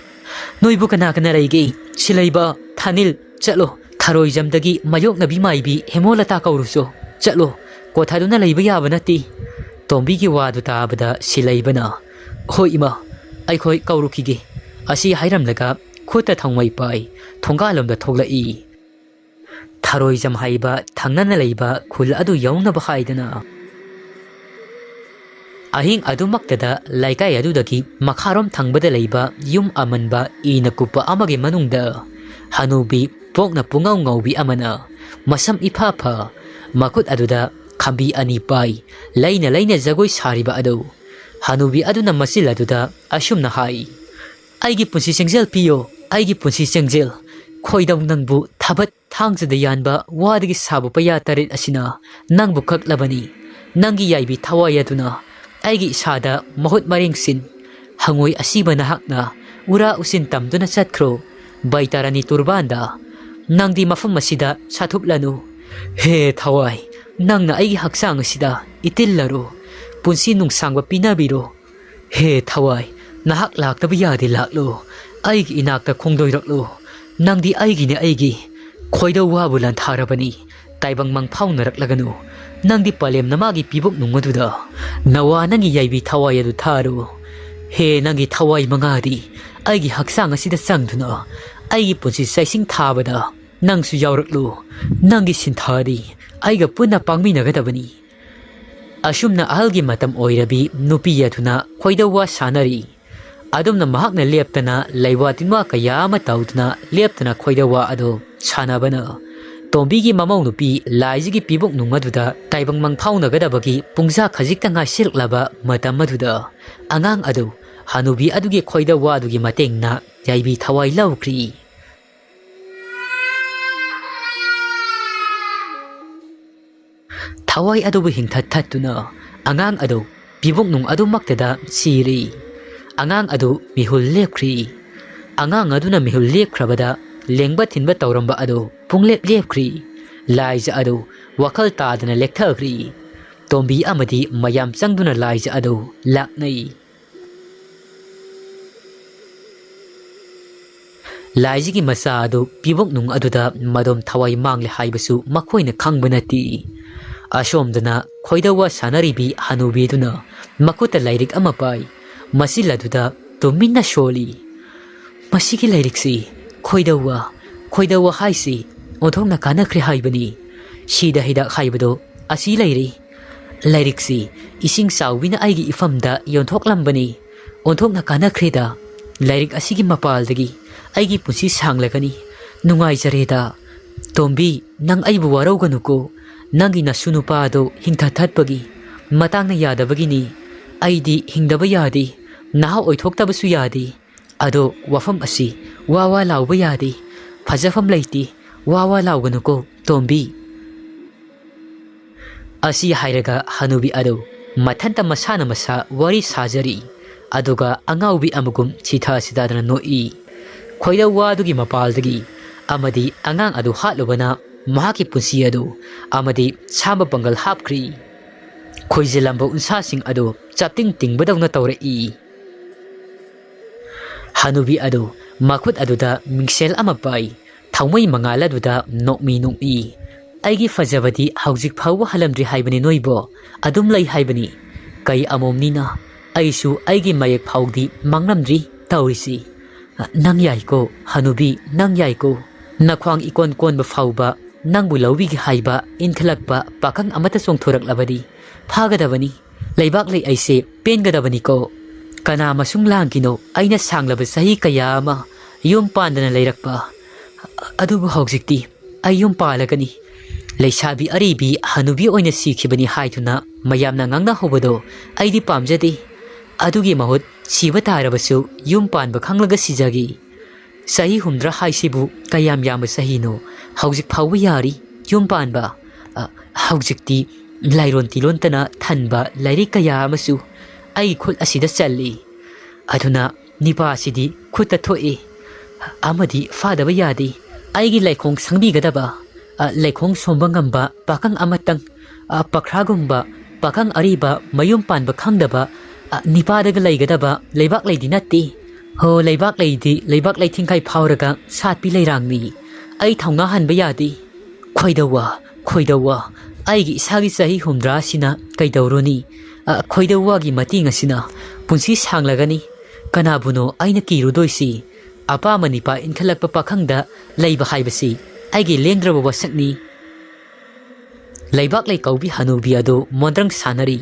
"ꯅꯣꯏꯕꯨ ꯀꯅꯥ ꯀꯅꯥ ꯂꯩꯒꯦ? ꯁꯤꯂꯩꯕ, ꯊꯥꯅꯤꯜ, ꯆꯠꯂꯣ꯫ ꯊꯔꯣꯏꯖꯝꯗꯒꯤ ꯃꯌꯣꯛꯅꯕꯤ ꯃꯥꯏꯕꯤ ꯍꯦꯃꯣꯂꯇꯥ ꯀꯧꯔꯨꯆꯣ꯫ ꯆꯠꯂꯣ꯫ ꯀꯣꯊꯥꯗꯨꯅ ꯂꯩꯕ ꯌꯥꯕ ꯅꯠꯇꯦ꯫" ꯇꯣꯝꯕꯤꯒꯤ ꯋꯥꯗꯨ ꯇꯥꯕꯗ ꯁꯤꯂꯩꯕꯅ, "ꯍꯣꯏ ꯏꯃꯥ, ꯑꯩꯈꯣꯏ ꯀꯧꯔꯨꯈꯤꯒꯦ꯫" ꯑꯁꯤ ꯍꯥꯏꯔꯝꯂꯒ ꯈꯨꯠꯇ ꯊꯥꯎꯃꯩ ꯄꯥꯏ ꯊꯣꯡꯒꯥꯜꯂꯣꯝꯗ ꯊꯣꯛꯂꯛꯏ꯫ ꯊꯔꯣꯏꯖꯝ ꯍꯥꯏꯕ ꯊꯪꯅꯅ ꯂꯩꯕ ꯈꯨꯜ ꯑꯗꯨ ꯌꯧꯅꯕ ꯍꯥꯏꯗꯅ꯫ ꯑꯍꯤꯡ ꯑꯗꯨꯃꯛꯇꯗ ꯂꯩꯀꯥꯏ ꯑꯗꯨꯗꯒꯤ ꯃꯈꯥꯔꯣꯝ ꯊꯪꯕꯗ ꯂꯩꯕ ꯌꯨꯝ ꯑꯃꯟꯕ ꯏꯅ ꯀꯨꯞꯄ ꯑꯃꯒꯤ ꯃꯅꯨꯡꯗ ꯍꯅꯨꯕꯤ ꯄꯣꯛꯅ ꯄꯨꯡꯉꯧ ꯉꯧꯕꯤ ꯑꯃꯅ ꯃꯁꯝ ꯏꯐꯥ ꯐ ꯃꯈꯨꯠ ꯑꯗꯨꯗ ꯈꯝꯕꯤ ꯑꯅꯤ ꯄꯥꯏ, ꯂꯩꯅ ꯂꯩꯅ ꯖꯒꯣꯏ ꯁꯥꯔꯤꯕ ꯑꯗꯨ꯫ ꯍꯅꯨꯕꯤ ꯑꯗꯨꯅ ꯃꯆꯤꯜ ꯑꯗꯨꯗ ꯑꯁꯨꯝꯅ ꯍꯥꯏ, "ꯑꯩꯒꯤ ꯄꯨꯟꯁꯤ ꯆꯦꯡꯖꯦꯜ ꯄꯤꯌꯣ, ꯑꯩꯒꯤ ꯄꯨꯟꯁꯤ ꯆꯦꯡꯖꯦꯜ꯫ ꯈꯣꯏꯗꯧ ꯅꯪꯕꯨ ꯊꯥꯕꯠ ꯊꯥꯡꯖꯗ ꯌꯥꯟꯕ ꯋꯥꯗꯒꯤ ꯁꯥꯕ ꯄꯩꯌꯥ ꯇꯔꯦꯠ ꯑꯁꯤꯅ ꯅꯪꯕꯨ ꯀꯛꯂꯕꯅꯤ꯫ ꯅꯪꯒꯤ ꯌꯥꯏꯕꯤ ꯊꯋꯥꯏ ꯑꯗꯨꯅ ꯑꯩꯒꯤ ꯏꯁꯥꯗ ꯃꯍꯨꯠ ꯃꯔꯦꯡ ꯁꯤꯟ꯫ ꯍꯉꯣꯏ ꯑꯁꯤꯕ ꯅꯍꯥꯛꯅ ꯎꯔꯥ ꯎꯆꯤꯟ ꯇꯝꯗꯨꯅ ꯆꯠꯈ꯭ꯔꯣ꯫ ꯕꯩꯇꯥꯔꯥꯅꯤ ꯇꯨꯔꯕꯥꯟꯗ ꯅꯪꯗꯤ ꯃꯐꯝ ꯑꯁꯤꯗ ꯁꯥꯊꯨꯞꯂꯅꯨ꯫ ꯍꯦ ꯊꯋꯥꯏ, ꯅꯪꯅ ꯑꯩꯒꯤ ꯍꯛꯆꯥꯡ ꯑꯁꯤꯗ ꯏꯇꯤꯜꯂꯔꯣ꯫ ꯄꯨꯟꯁꯤ ꯅꯨꯡꯁꯥꯡꯕ ꯄꯤꯅꯕꯤꯔꯣ꯫ ꯍꯦ ꯊꯋꯥꯏ, ꯅꯍꯥꯛ ꯂꯥꯛꯇꯕ ꯌꯥꯗꯦ, ꯂꯥꯛꯂꯣ꯫ ꯑꯩꯒꯤ ꯏꯅꯥꯛꯇ ꯈꯣꯡꯗꯣꯏꯔꯛꯂꯣ꯫ ꯅꯪꯗꯤ ꯑꯩꯒꯤꯅꯦ, ꯑꯩꯒꯤ꯫ ꯈꯣꯏꯗꯧ ꯋꯥꯕꯨ ꯂꯥꯟꯊꯥꯔꯕꯅꯤ꯫ ꯇꯥꯏꯕꯪ ꯃꯪ ꯐꯥꯎꯅꯔꯛꯂꯒꯅꯨ꯫ ꯅꯪꯗꯤ ꯄꯂꯦꯝꯅ ꯃꯥꯒꯤ ꯄꯤꯕꯨꯛ ꯅꯨꯡ ꯑꯗꯨꯗ ꯅꯋꯥ ꯅꯪꯒꯤ ꯌꯥꯏꯕꯤ ꯊꯋꯥꯏ ꯑꯗꯨ ꯊꯥꯔꯨ꯫ ꯍꯦ ꯅꯪꯒꯤ ꯊꯋꯥꯏ ꯃꯉꯥꯗꯤ ꯑꯩꯒꯤ ꯍꯛꯆꯥꯡ ꯑꯁꯤꯗ ꯆꯪꯗꯨꯅ ꯑꯩꯒꯤ ꯄꯨꯟꯁꯤ ꯆꯩꯁꯤꯡ ꯊꯥꯕꯗ ꯅꯪꯁꯨ ꯌꯥꯎꯔꯛꯂꯨ꯫ ꯅꯪꯒꯤ ꯁꯤꯟꯊꯥꯗꯤ ꯑꯩꯒ ꯄꯨꯟꯅ ꯄꯥꯡꯃꯤꯟꯅꯒꯗꯕꯅꯤ꯫ ꯑꯁꯨꯝꯅ ꯑꯍꯜꯒꯤ ꯃꯇꯝ ꯑꯣꯏꯔꯕꯤ ꯅꯨꯄꯤ ꯑꯗꯨꯅ ꯈꯣꯏꯗꯧ ꯋꯥ ꯁꯥꯟꯅꯔꯤ꯫ ꯑꯗꯨꯝꯅ ꯃꯍꯥꯛꯅ ꯂꯦꯞꯇꯅ ꯂꯩꯋꯥ ꯇꯤꯟꯋꯥ ꯀꯌꯥ ꯑꯃ ꯇꯧꯗꯨꯅ ꯂꯦꯞꯇꯅ ꯈꯣꯏꯗꯧ ꯋꯥ ꯑꯗꯨ ꯁꯥꯟꯅꯕꯅ ꯇꯣꯝꯕꯤꯒꯤ ꯃꯃꯧ ꯅꯨꯄꯤ ꯂꯥꯏꯖꯒꯤ ꯄꯤꯕꯨꯛ ꯅꯨꯡ ꯑꯗꯨꯗ ꯇꯥꯏꯕꯪ ꯃꯪ ꯐꯥꯎꯅꯒꯗꯕꯒꯤ ꯄꯨꯡꯖꯥ ꯈꯖꯤꯛꯇ ꯉꯥꯏꯁꯤꯜꯂꯛꯂꯕ ꯃꯇꯝ ꯑꯗꯨꯗ ꯑꯉꯥꯡ ꯑꯗꯨ ꯍꯅꯨꯕꯤ ꯑꯗꯨꯒꯤ ꯈꯣꯏꯗꯧ ꯋꯥꯗꯨꯒꯤ ꯃꯇꯦꯡꯅ ꯌꯥꯏꯕꯤ ꯊꯋꯥꯏ ꯂꯧꯈ꯭ꯔꯤ꯫ ꯊꯋꯥꯏ ꯑꯗꯨꯕꯨ ꯍꯤꯡꯊꯠ ꯊꯠꯇꯨꯅ ꯑꯉꯥꯡ ꯑꯗꯨ ꯄꯤꯕꯨꯛ ꯅꯨꯡ ꯑꯗꯨꯃꯛꯇꯗ ꯁꯤꯔꯤ꯫ ꯑꯉꯥꯡ ꯑꯗꯨ ꯃꯤꯍꯨꯜ ꯂꯦꯞꯈ꯭ꯔꯤ꯫ ꯑꯉꯥꯡ ꯑꯗꯨꯅ ꯃꯤꯍꯨꯜ ꯂꯦꯞꯈ꯭ꯔꯕꯗ ꯂꯦꯡꯕ ꯊꯤꯟꯕ ꯇꯧꯔꯝꯕ ꯑꯗꯨ ꯄꯨꯡꯂꯦꯞ ꯂꯦꯞꯈ꯭ꯔꯤ꯫ ꯂꯥꯏꯖ ꯑꯗꯨ ꯋꯥꯈꯜ ꯇꯥꯗꯅ ꯂꯦꯛꯊꯈ꯭ꯔꯤ꯫ ꯇꯣꯝꯕꯤ ꯑꯃꯗꯤ ꯃꯌꯥꯝ ꯆꯪꯗꯨꯅ ꯂꯥꯏꯖ ꯑꯗꯨ ꯂꯥꯛꯅꯩ꯫ ꯂꯥꯏꯖꯤꯒꯤ ꯃꯆꯥ ꯑꯗꯨ ꯄꯤꯕꯨꯛ ꯅꯨꯡ ꯑꯗꯨꯗ ꯃꯗꯣꯝ ꯊꯋꯥꯏ ꯃꯥꯡꯂꯦ ꯍꯥꯏꯕꯁꯨ ꯃꯈꯣꯏꯅ ꯈꯪꯕ ꯅꯠꯇꯦ꯫ ꯑꯁꯣꯝꯗꯅ ꯈꯣꯏꯗꯧꯋꯥ ꯁꯥꯟꯅꯔꯤꯕꯤ ꯍꯅꯨꯕꯤꯗꯨꯅ ꯃꯈꯨꯠꯇ ꯂꯥꯏꯔꯤꯛ ꯑꯃ ꯄꯥꯏ꯫ ꯃꯆꯤꯜ ꯑꯗꯨꯗ ꯇꯨꯃꯤꯟꯅ ꯁꯣꯜꯂꯤ꯫ "ꯃꯁꯤꯒꯤ ꯂꯥꯏꯔꯤꯛꯁꯤ ꯈꯣꯏꯗꯧꯋꯥ, ꯈꯣꯏꯗꯧꯋꯥ ꯍꯥꯏꯁꯤ ꯑꯣꯟꯊꯣꯛꯅ ꯀꯥꯟꯅꯈ꯭ꯔꯦ ꯍꯥꯏꯕꯅꯤ꯫ ꯁꯤꯗ ꯍꯤꯗꯥꯛ ꯍꯥꯏꯕꯗꯣ ꯑꯁꯤ ꯂꯩꯔꯤ꯫ ꯂꯥꯏꯔꯤꯛꯁꯤ ꯏꯁꯤꯡ ꯆꯥꯎꯕꯤꯅ ꯑꯩꯒꯤ ꯏꯐꯝꯗ ꯌꯣꯟꯊꯣꯛꯂꯝꯕꯅꯤ꯫ ꯑꯣꯟꯊꯣꯛꯅ ꯀꯥꯟꯅꯈ꯭ꯔꯦꯗ꯫ ꯂꯥꯏꯔꯤꯛ ꯑꯁꯤꯒꯤ ꯃꯄꯥꯜꯗꯒꯤ ꯑꯩꯒꯤ ꯄꯨꯟꯁꯤ ꯁꯥꯡꯂꯒꯅꯤ꯫ ꯅꯨꯡꯉꯥꯏꯖꯔꯦꯗ꯫ ꯇꯣꯝꯕꯤ, ꯅꯪ ꯑꯩꯕꯨ ꯋꯥꯔꯧꯒꯅꯨꯀꯣ꯫ ꯅꯪꯒꯤ ꯅꯁꯨ ꯅꯨꯄꯥ ꯑꯗꯨ ꯍꯤꯡꯊ ꯊꯠꯄꯒꯤ ꯃꯇꯥꯡꯅ ꯌꯥꯗꯕꯒꯤꯅꯤ꯫ ꯑꯩꯗꯤ ꯍꯤꯡꯗꯕ ꯌꯥꯗꯦ, ꯅꯍꯥ ꯑꯣꯏꯊꯣꯛꯇꯕꯁꯨ ꯌꯥꯗꯦ꯫ ꯑꯗꯣ ꯋꯥꯐꯝ ꯑꯁꯤ ꯋꯥ ꯋꯥ ꯂꯥꯎꯕ ꯌꯥꯗꯦ, ꯐꯖꯐꯝ ꯂꯩꯇꯦ, ꯋꯥ ꯋꯥ ꯂꯥꯎꯒꯅꯨꯀꯣ ꯇꯣꯝꯕꯤ꯫ ꯑꯁꯤ ꯍꯥꯏꯔꯒ ꯍꯅꯨꯕꯤ ꯑꯗꯨ ꯃꯊꯟꯇ ꯃꯁꯥꯅ ꯃꯁꯥ ꯋꯥꯔꯤ ꯁꯥꯖꯔꯤ꯫ ꯑꯗꯨꯒ ꯑꯉꯥꯎꯕꯤ ꯑꯃꯒꯨꯝ ꯁꯤꯊ ꯁꯤꯊꯗꯅ ꯅꯣꯛꯏ꯫ ꯈꯣꯏꯗꯧ ꯋꯥꯗꯨꯒꯤ ꯃꯄꯥꯜꯗꯒꯤ ꯑꯃꯗꯤ ꯑꯉꯥꯡ ꯑꯗꯨ ꯍꯥꯠꯂꯨꯕꯅ ꯃꯍꯥꯛꯀꯤ ꯄꯨꯟꯁꯤ ꯑꯗꯨ ꯑꯃꯗꯤ ꯁꯥꯝꯕ ꯄꯥꯡꯒꯜ ꯍꯥꯞꯈ꯭ꯔꯤ꯫ ꯈꯣꯏꯖꯤꯜꯂꯝꯕ ꯎꯟꯁꯥꯁꯤꯡ ꯑꯗꯨ ꯆꯞꯇꯤꯡ ꯇꯤꯡꯕꯗꯧꯅ ꯇꯧꯔꯛꯏ꯫ ꯍꯅꯨꯕꯤ ꯑꯗꯨ ꯃꯈꯨꯠ ꯑꯗꯨꯗ ꯃꯤꯡꯁꯦꯜ ꯑꯃ ꯄꯥꯏ꯫ ꯊꯥꯎꯃꯩ ꯃꯉꯥꯜ ꯑꯗꯨꯗ ꯅꯣꯛꯃꯤ ꯅꯣꯛꯃꯤ, "ꯑꯩꯒꯤ ꯐꯖꯕꯗꯤ ꯍꯧꯖꯤꯛ ꯐꯥꯎꯕ ꯍꯜꯂꯝꯗ꯭ꯔꯤ ꯍꯥꯏꯕꯅꯤ ꯅꯣꯏꯕꯣ, ꯑꯗꯨꯝ ꯂꯩ ꯍꯥꯏꯕꯅꯤ꯫ ꯀꯩ ꯑꯃꯣꯝꯅꯤꯅ, ꯑꯩꯁꯨ ꯑꯩꯒꯤ ꯃꯌꯦꯛ ꯐꯥꯎꯗꯤ ꯃꯥꯡꯂꯝꯗ꯭ꯔꯤ ꯇꯧꯔꯤꯁꯤ꯫ ꯅꯪ ꯌꯥꯏꯀꯣ, ꯍꯅꯨꯕꯤ, ꯅꯪ ꯌꯥꯏꯀꯣ꯫ ꯅꯈ꯭ꯋꯥꯡ ꯏꯀꯣꯟ ꯀꯣꯟꯕ ꯐꯥꯎꯕ ꯅꯪꯕꯨ ꯂꯧꯕꯤꯒꯦ ꯍꯥꯏꯕ ꯏꯟꯈꯠꯂꯛꯄ ꯄꯥꯈꯪ ꯑꯃꯠꯇ ꯆꯣꯡꯊꯣꯔꯛꯂꯕꯗꯤ ꯐꯥꯒꯗꯕꯅꯤ꯫ ꯂꯩꯕꯥꯛ ꯂꯩ ꯑꯩꯁꯦ ꯄꯦꯟꯒꯗꯕꯅꯤꯀꯣ꯫ ꯀꯅꯥ ꯃꯁꯨꯡ ꯂꯥꯡꯈꯤꯅꯣ ꯑꯩꯅ ꯁꯥꯡꯂꯕ ꯆꯍꯤ ꯀꯌꯥ ꯑꯃ ꯌꯨꯝ ꯄꯥꯟꯗꯅ ꯂꯩꯔꯛꯄ? ꯑꯗꯨꯕꯨ ꯍꯧꯖꯤꯛꯇꯤ ꯑꯩ ꯌꯨꯝ ꯄꯥꯜꯂꯒꯅꯤ꯫ ꯂꯩꯁꯥꯕꯤ ꯑꯔꯤꯕꯤ ꯍꯅꯨꯕꯤ ꯑꯣꯏꯅ ꯁꯤꯈꯤꯕꯅꯤ ꯍꯥꯏꯗꯨꯅ ꯃꯌꯥꯝꯅ ꯉꯥꯡꯅꯍꯧꯕꯗꯣ ꯑꯩꯗꯤ ꯄꯥꯝꯖꯗꯦ꯫ ꯑꯗꯨꯒꯤ ꯃꯍꯨꯠ ꯁꯤꯕ ꯇꯥꯔꯕꯁꯨ ꯌꯨꯝ ꯄꯥꯟꯕ ꯈꯪꯂꯒ ꯁꯤꯖꯒꯦ꯫ ꯆꯍꯤ ꯍꯨꯝꯗ꯭ꯔꯥ ꯍꯥꯏꯁꯤꯕꯨ ꯀꯌꯥꯝ ꯌꯥꯝꯕ ꯆꯍꯤꯅꯣ? ꯍꯧꯖꯤꯛ ꯐꯥꯎꯕ ꯌꯥꯔꯤ ꯌꯨꯝ ꯄꯥꯟꯕ꯫ ꯑ, ꯍꯧꯖꯤꯛꯇꯤ ꯂꯥꯏꯔꯣꯟ ꯇꯤꯂꯣꯟꯇꯅ ꯊꯟꯕ ꯂꯥꯏꯔꯤꯛ ꯀꯌꯥ ꯑꯃꯁꯨ ꯑꯩꯒꯤ ꯈꯨꯠ ꯑꯁꯤꯗ ꯆꯜꯂꯤ꯫ ꯑꯗꯨꯅ ꯅꯤꯄꯥꯁꯤꯗꯤ ꯈꯨꯠꯇ ꯊꯣꯛꯏ ꯑꯃꯗꯤ ꯐꯥꯗꯕ ꯌꯥꯗꯦ꯫ ꯑꯩꯒꯤ ꯂꯩꯈꯣꯡ ꯁꯪꯕꯤꯒꯗꯕ, ꯑ, ꯂꯩꯈꯣꯡ ꯁꯣꯝꯕ ꯉꯝꯕ ꯄꯥꯈꯪ ꯑꯃꯇꯪ, ꯑ, ꯄꯈ꯭ꯔꯥꯒꯨꯝꯕ ꯄꯥꯈꯪ ꯑꯔꯤꯕ ꯃꯌꯨꯝ ꯄꯥꯟꯕ ꯈꯪꯗꯕ, ꯑ, ꯅꯤꯄꯥꯗꯒ ꯂꯩꯒꯗꯕ ꯂꯩꯕꯥꯛ ꯂꯩꯗꯤ ꯅꯠꯇꯦ꯫ ꯍꯣ, ꯂꯩꯕꯥꯛ ꯂꯩꯗꯤ ꯂꯩꯕꯥꯛ ꯂꯩꯊꯤꯡꯈꯥꯏ ꯐꯥꯎꯔꯒ ꯁꯥꯠꯄꯤ ꯂꯩꯔꯥꯡꯅꯤ꯫ ꯑꯩ ꯊꯧꯅꯥ ꯍꯟꯕ ꯌꯥꯗꯦ꯫ ꯈꯣꯏꯗꯧꯋꯥ, ꯈꯣꯏꯗꯧꯋꯥ, ꯑꯩꯒꯤ ꯏꯁꯥꯒꯤ ꯆꯍꯤ ꯍꯨꯝꯗ꯭ꯔꯥꯁꯤꯅ ꯀꯩꯗꯧꯔꯨꯅꯤ? ꯑ, ꯈꯣꯏꯗꯧꯋꯥꯒꯤ ꯃꯇꯦꯡ ꯑꯁꯤꯅ ꯄꯨꯟꯁꯤ ꯁꯥꯡꯂꯒꯅꯤ꯫ ꯀꯅꯥꯕꯨꯅꯣ ꯑꯩꯅ ꯀꯤꯔꯨꯗꯣꯏꯁꯤ? ꯑꯄꯥꯝꯕ ꯅꯤꯄꯥ ꯏꯟꯈꯠꯂꯛꯄ ꯄꯥꯈꯪꯗ ꯂꯩꯕ ꯍꯥꯏꯕꯁꯤ ꯑꯩꯒꯤ ꯂꯦꯡꯗ꯭ꯔꯕ ꯋꯥꯁꯛꯅꯤ꯫ ꯂꯩꯕꯥꯛ ꯂꯩꯀꯧꯕꯤ ꯍꯅꯨꯕꯤ ꯑꯗꯨ ꯃꯣꯟꯗ꯭ꯔꯪ ꯁꯥꯟꯅꯔꯤ꯫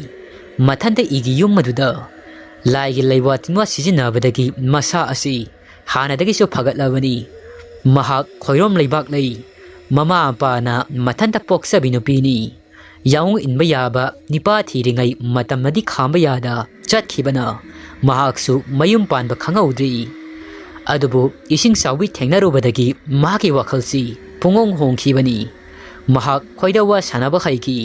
ꯃꯊꯟꯇ ꯏꯒꯤ ꯌꯨꯝ ꯑꯗꯨꯗ ꯂꯥꯏꯒꯤ ꯂꯩꯋꯥ ꯇꯤꯟꯋꯥ ꯁꯤꯖꯤꯟꯅꯕꯗꯒꯤ ꯃꯁꯥ ꯑꯁꯤ ꯍꯥꯟꯅꯗꯒꯤꯁꯨ ꯐꯒꯠꯂꯕꯅꯤ꯫ ꯃꯍꯥꯛ ꯈꯣꯏꯔꯣꯝ ꯂꯩꯕꯥꯛ ꯂꯩ, ꯃꯃꯥ ꯃꯄꯥꯅ ꯃꯊꯟꯇ ꯄꯣꯛꯆꯕꯤ ꯅꯨꯄꯤꯅꯤ꯫ ꯌꯥꯑꯣꯡ ꯏꯟꯕ ꯌꯥꯕ ꯅꯤꯄꯥ ꯊꯤꯔꯤꯉꯩ ꯃꯇꯝꯅꯗꯤ ꯈꯥꯝꯕ ꯌꯥꯗ ꯆꯠꯈꯤꯕꯅ ꯃꯍꯥꯛꯁꯨ ꯃꯌꯨꯝ ꯄꯥꯟꯕ ꯈꯪꯍꯧꯗ꯭ꯔꯤ꯫ ꯑꯗꯨꯕꯨ ꯏꯁꯤꯡ ꯆꯥꯎꯕꯤ ꯊꯦꯡꯅꯔꯨꯕꯗꯒꯤ ꯃꯍꯥꯛꯀꯤ ꯋꯥꯈꯜꯁꯤ ꯄꯨꯡꯍꯣꯡ ꯍꯣꯡꯈꯤꯕꯅꯤ꯫ ꯃꯍꯥꯛ ꯈꯣꯏꯗꯧ ꯋꯥ ꯁꯥꯟꯅꯕ ꯍꯩꯈꯤ꯫